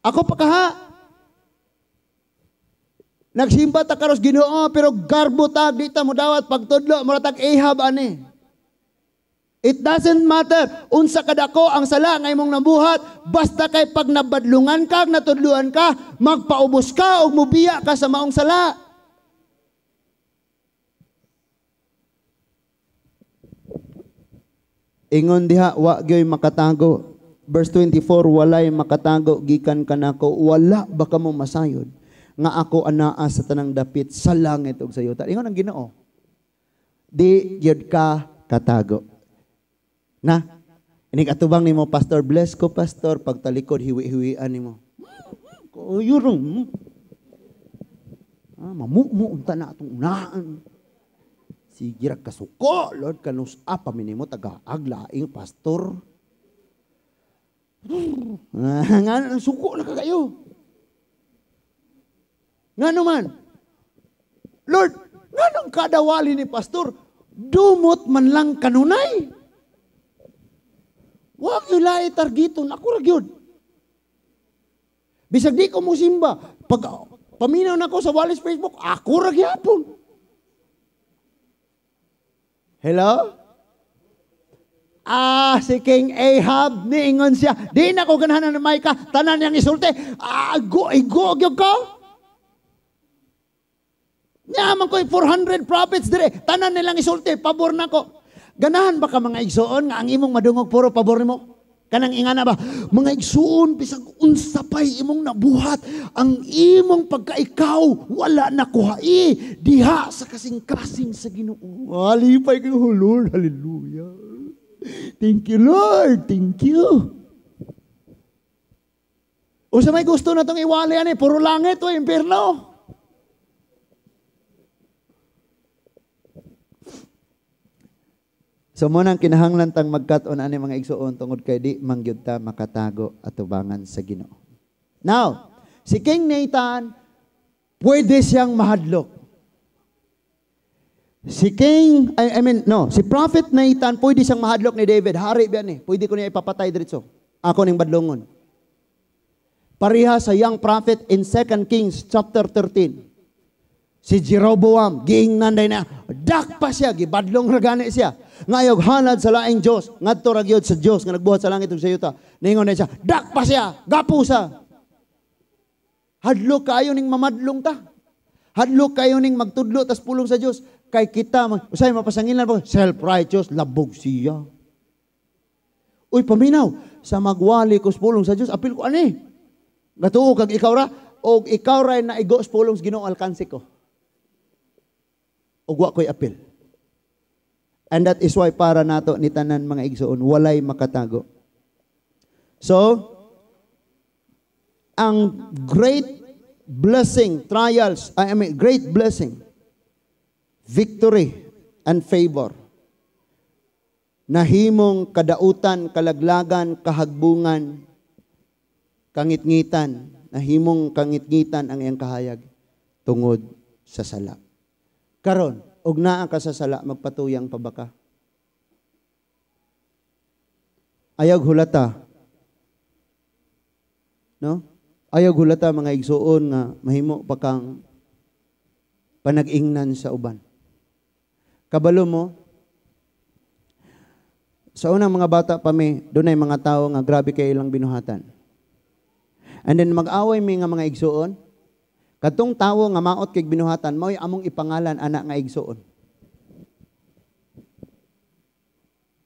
Ako pa kaha? Nagsimba ta karos Ginoo pero garbo ta, di ta mo dawat pagtudlo, mura tag Ahab ani. It doesn't matter unsa kadako ang sala nga imong nabuhat, basta kay pag nabadlungan ka, natudluan ka, magpaubos ka ug mobiya ka sa maong sala. Ingon diha, wa gyoy makatago. Verse 24, walay makatago gikan kanako, wala ba kamo masayod nga ako anaa sa tanang dapit sa langit ug sa yuta. Ingon ang Ginoo. Di gyud ka katago. Na, inig atubang nimo, pastor, bless ko pastor, pagtalikod hiwi-hiwian nimo. Yurong. Mamumu unta na atong unaan. Sige ra kasuko, Lord, kanus apa minimo taga-aglaing pastor. Nga suko na kayo. Nga naman, Lord, nganong kadawali ni pastor, dumot man lang kanunay. Wag yung lahi targiton, ako ra gyud. Bisag di ko musimba, pag paminaw na ko sa Wallis Facebook, ako ra gyapon. Hello? Ah, si King Ahab, niingon siya, di na ko ganahan ng Micah, tanan niyang isulti, ah, igo, gyud ko. Niyaman ko 400 prophets dire, tanan nilang isulti, pabor na ko. Ganahan ba ka mga igsoon nga ang imong madungog puro pabor nimo? Kanang ingana ba? Mga igsoon, bisag unsa pay imong nabuhat, ang imong pagkaikaw wala na kuhai diha sa kasing-kasing sa Ginoo. Alipay kayo, Lord, hallelujah. Thank you, Lord. Thank you. Unsa may gusto na tong iwali ani, puro langit o impierno. So mo nang kinahanglan tang magkat-on ani mga igsoon tungod kay di mangyud ta makatago atubangan sa Ginoo. Now, si King Nathan pwede siyang mahadlok. Si King, I mean, no, si Prophet Nathan pwede siyang mahadlok ni David. Hari biyan eh. Pwede ko niya ipapatay diretso. Ako ning badlongon. Pareha sa young prophet in 2 Kings chapter 13. Si Jeroboam, giingnan day na, dak pa siya, gibadlong ra gani siya. Ngayog hanad sa laing Dios, ngadto ra gyud sa Dios nga nagbuhat sa langit ug sa yuta. Ningon na siya, dak pa siya, gapo sa. Hadlok kaayo ning mamadlong ta. Hadlok kaayo ning magtudlo tas pulong sa Dios. Kay kita, usay mapasangilan pa, self-righteous, labog siya. Uy, paminaw, sa magwali ko sa pulong sa Dios, apil ko ani. Gatuo kag ikaw ra og ikaw ra naigo sa pulong sa Ginoo, alkanse ko. Ug wa ko'y apil. And that is why para nato ni tanan, mga igsoon, walay makatago. So, ang great blessing, trials, I mean, great blessing, victory, and favor, nahimong kadautan, kalaglagan, kahagbungan, kangitngitan, nahimong kangitngitan ang iyang kahayag tungod sa sala. Karon, og naa ka sa sala, magpatuyang pa ba ka? Ayaw hulata. No? Ayaw hulata, mga igsuon, nga mahimo pa kang panag-ingnan sa uban. Kabalo mo, sa unang mga bata pa mi, dunay mga tao nga grabe kay ilang binuhatan. And then mag-away mi nga mga igsuon, kadtong tawo nga maot kay binuhatan, mao'y among ipangalan ana nga igsuon.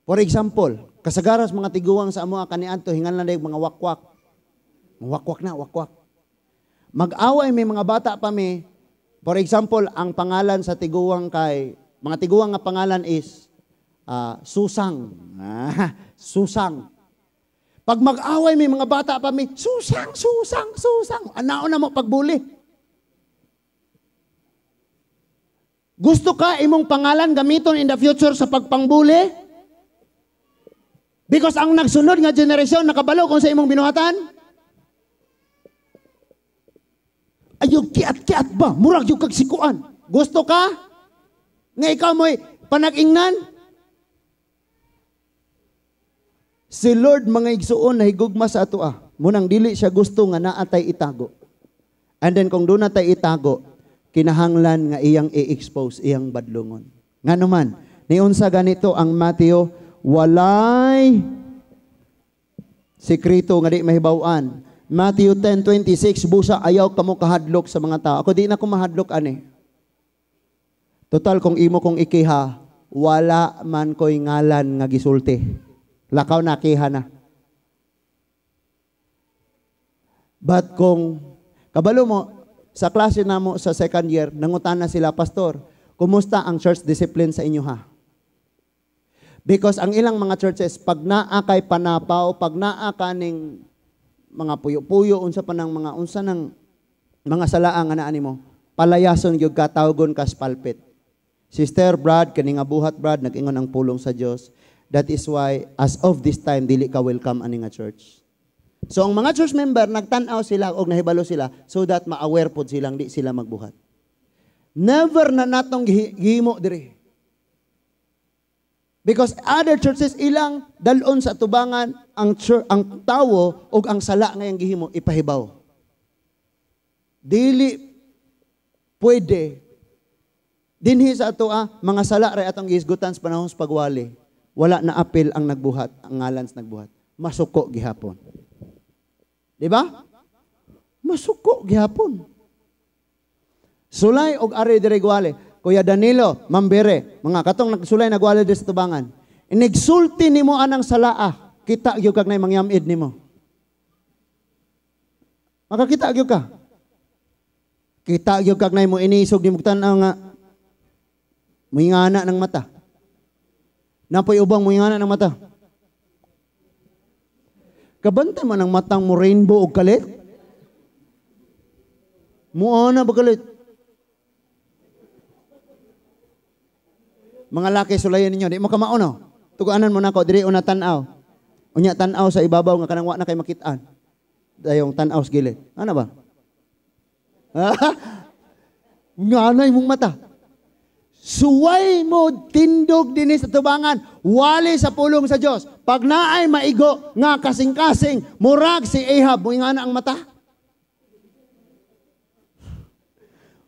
For example, kasagaras mga tiguang sa amoa kaniadto hingan lang mga wakwak. Wakwak na, wakwak. Mag-away may mga bata pa mi. For example, ang pangalan sa tiguang kay, mga tiguang nga pangalan is Susang. Susang. Pag mag-away may mga bata pa mi, Susang, Susang, Susang. Anaon na mo pagbuli. Gusto ka imong pangalan gamiton in the future sa pagpangbuli? Because ang nagsunod nga generasyon nakabalo kung sa imong binuhatan? Ayaw, kiat-kiat ba? Murag yung kagsikuan. Gusto ka? Nga ikaw mo'y panag-ingnan? Si Lord, mga igsuon, nahigugma sa atoa. Munang dili siya gusto nga naatay itago. And then kung doon natay itago, kinahanglan nga iyang i-expose, iyang badlungon. Nga naman, niunsa ganito ang Mateo, walay sekreto nga di mahibaw-an. Matthew 10:26, busa ayaw kamo kahadlok sa mga tao. Ako di na ko mahadlok ani. Total kung imo kong ikiha, wala man ko'y ngalan nga gisulti. Lakaw na, kiha na. But kung kabalo mo, sa klase namo sa second year, nangutan na sila, "Pastor, kumusta ang church discipline sa inyo ha?" Because ang ilang mga churches, pag naa kay panapaw, pag naa ka ning mga puyo-puyo, unsa pa ng mga, unsa ng mga salaang nga naa nimo, palayason gyud ka, tawgon ka sa pulpit. "Sister Brad, kani nga buhat Brad, nag-ingon ang pulong sa Dios. That is why, as of this time, dili ka welcome ani nga church." So ang mga church member, nagtan-aw sila og nahibalo sila so that ma-aware pod silang di sila magbuhat. Never na natong gihimo diri. Because other churches ilang dalon sa tubangan ang church, ang tawo og ang sala ngayang gihimo ipahibaw. Dili pwede dinhi sa atoa mga sala ra atong gihisgutan sa panahon sa pagwali. Wala na apil ang nagbuhat, ang ngalan sa nagbuhat. Masuko gihapon. Di ba? Masuko gihapon. Sulay og ari diri gwali. Kuya Danilo, Mambere, mga katong nagsulay nagwali diri sa tubangan. Inigsulti nimo anang salaa, kita gyud kag nay mangyamid nimo. Makakita gyud ka. Kita gyud kag nay mo inisog nimo tan-aw nga muingana ng mata. Napoy ubang muingana ng mata. Kabantay man ang matang mo rainbow og kalit. Muana ba kalit? Mga laki, sulayan ninyo, di mo kamao no. Tuguanan mo nako diri una tan-aw. Unya tan-aw sa ibabaw nga kanang wa na kay makit-an. Dayong tan-aw sa gilid. Ano ba? Nganay mong mata. Suway mo tindog dinhi sa tubangan, wali sa pulong sa Dios. Pag naay maigo nga kasing-kasing, murag si Ahab, muingana ang mata.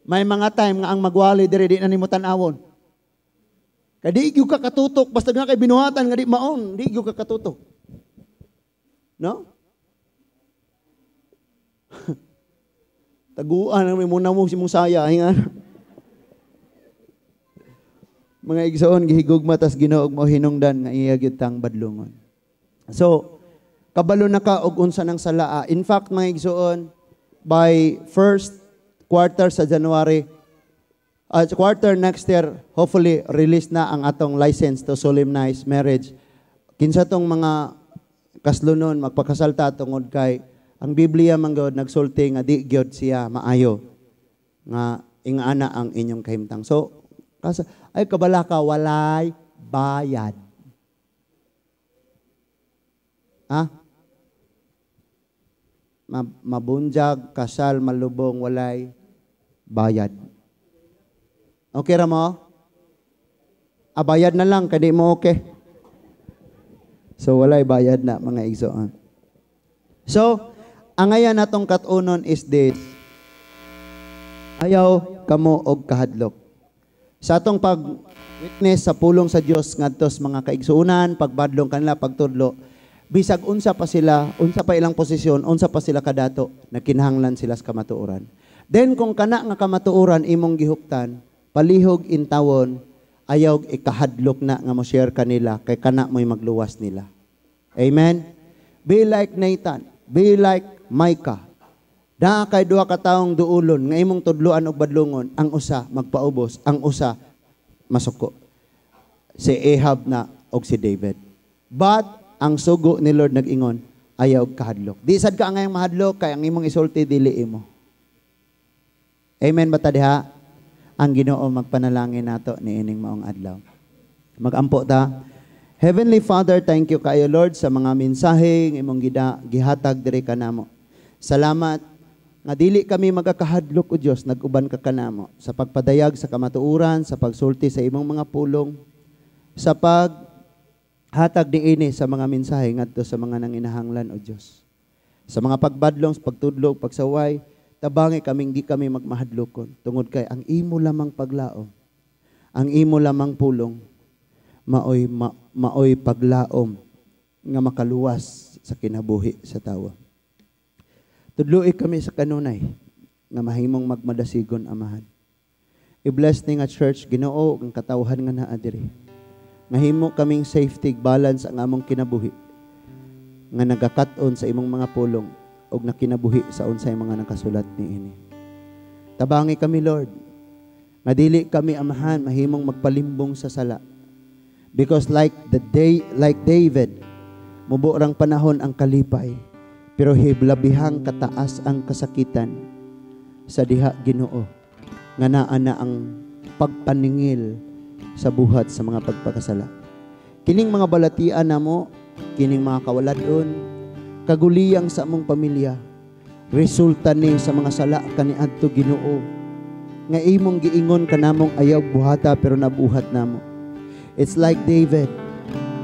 May mga time nga ang magwali diri di na nimo tan-awon. Kay di gyud ka katutok, basta nga kay binuhatan nga di maon, di gyud ka katutok. No? Taguan ang may muna mo si mong saya, hingan. Mga igsoon, gihigugma tas Ginoo mo hinungdan nga iya gyud tang badlungon. So, Kabalo na ka og unsa nang salaa. In fact, mga igsuon, by first quarter sa January, quarter next year, hopefully, release na ang atong license to solemnize marriage. Kinsa tong mga kaslunon, magpakasal ta tungod kay ang Biblia man gud nagsulti nga di gyud siya maayo nga ingana ang inyong kahimtang. So, kasa, ay kabala ka, walay bayad. Ha? Mabunjag, kasal, malubong, walay bayad. Okay ra mo? Ah, bayad na lang, kadi mo okay. So, walay bayad na, mga igsoon. So, ang ngayon natong katunon is this. Ayaw kamo og kahadlok. Sa atong pag-witness sa pulong sa Dios ngadto sa mga kaigsuonan, pagbadlong kanila, pagtudlo, bisag unsa pa sila, unsa pa ilang posisyon, unsa pa sila kadato, nagkinahanglan sila sa kamatuoran. Then kung kana nga kamatuoran imong gihuptan, palihog intawon, ayaw ikahadlok na nga mo share kanila kay kana mo'y magluwas nila. Amen. Be like Nathan, be like Micah. Naa kay duha ka taong duulon nga imong tudloan og badlongon, ang usa magpaubos, ang usa masuko. Si Ahab na og si David. But ang sugo ni Lord nag-ingon, ayaw kahadlok. Di sad ka angayang mahadlok kay ang imong isulti dili imo. Amen ba ta diha? Ang Ginoo magpanalangin nato niining maong adlaw. Magampo ta. Heavenly Father, thank you kayo Lord sa mga mensahe nga imong gihatag diri kanamo. Salamat nga dili kami magakahadlok o Dios, nag-uban ka kanamo sa pagpadayag sa kamatuoran, sa pagsulti sa imong mga pulong, sa paghatag niini sa mga mensahe ngadto sa mga nanginahanglan o Dios. Sa mga pagbadlong, sa pagtudlo, pagsaway, tabangi kaming di kami magmahadlokon tungod kay ang imo lamang paglaom, ang imo lamang pulong, maoy paglaom nga makaluwas sa kinabuhi sa tawo. Tudloi kami sa kanunay nga mahimong magmadasigon, Amahan. I-bless ni nga church, Ginoo, ang katawhan nga naa diri. Mahimo kaming safety balance ang among kinabuhi nga nagakat-on sa imong mga pulong og nakinabuhi sa unsay mga nakasulat niini. Tabangi kami, Lord, nga dili kami, Amahan, mahimong magpalimbong sa sala. Because like David, mubo rang panahon ang kalipay, pero hiblabihang kataas ang kasakitan sa diha, Ginoo, nga naa na ang pagpaningil sa buhat sa mga pagpakasala. Kining mga balatian namo, kining mga kawaladon, kaguliyang sa among pamilya, resulta ni sa mga sala kaniadto, Ginoo, nga imong giingon kanamong ayaw buhata pero nabuhat namo. It's like David.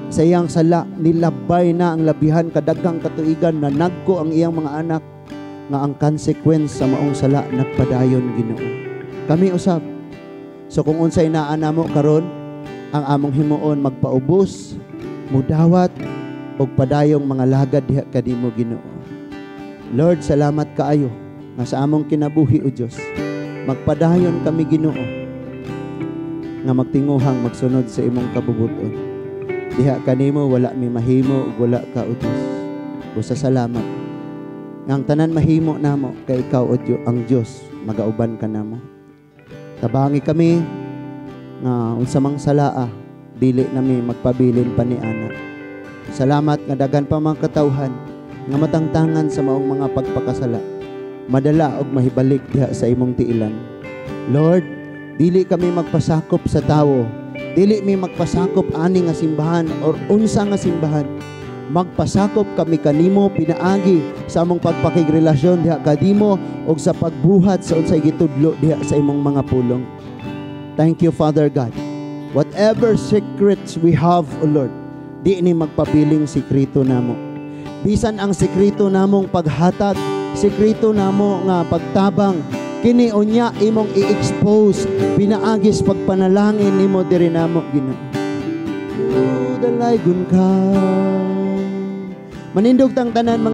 Sa iyang sala, nilabay na ang labihan kadaghang katuigan na nagko ang iyang mga anak nga ang consequence sa maong sala nagpadayon, Ginoo. Kami usab. So kung unsay naa namo karon, ang among himuon magpaubos, mudawat og padayong mga lagad diha kanimo, Ginoo. Lord, salamat kaayo nga sa among kinabuhi o Dios. Magpadayon kami, Ginoo, nga magtinguhang magsunod sa imong kabubuton. Diha kanimo wala mi mahimo ug wala ka o Dios. Busa salamat nga ang tanan mahimo namo kay ikaw o Dios, ang Dios magauban ka namo. Tabangi kami nga unsa mang salaa dili nami magpabilin pa ni ana. Salamat nga daghan pa mga katawhan nga matangtangan sa maong mga pagpakasala, madala og mahibalik diha sa imong tiilan. Lord, dili kami magpasakop sa tawo. Dili mi magpasakop ani nga simbahan or unsa nga simbahan. Magpasakop kami kanimo pinaagi sa among pagpakigrelasyon diha kanimo og sa pagbuhat sa unsay gitudlo diha sa imong mga pulong. Thank you, Father God. Whatever secrets we have, O Lord, di ni magpabiling sekreto namo. Bisan ang sekreto namong paghatag, sekreto namo nga pagtabang, kini unya imong i-expose pinaagis pagpanalangin nimo diri namo, Ginoo. Dalaygon ka. Manindog tang tanan mga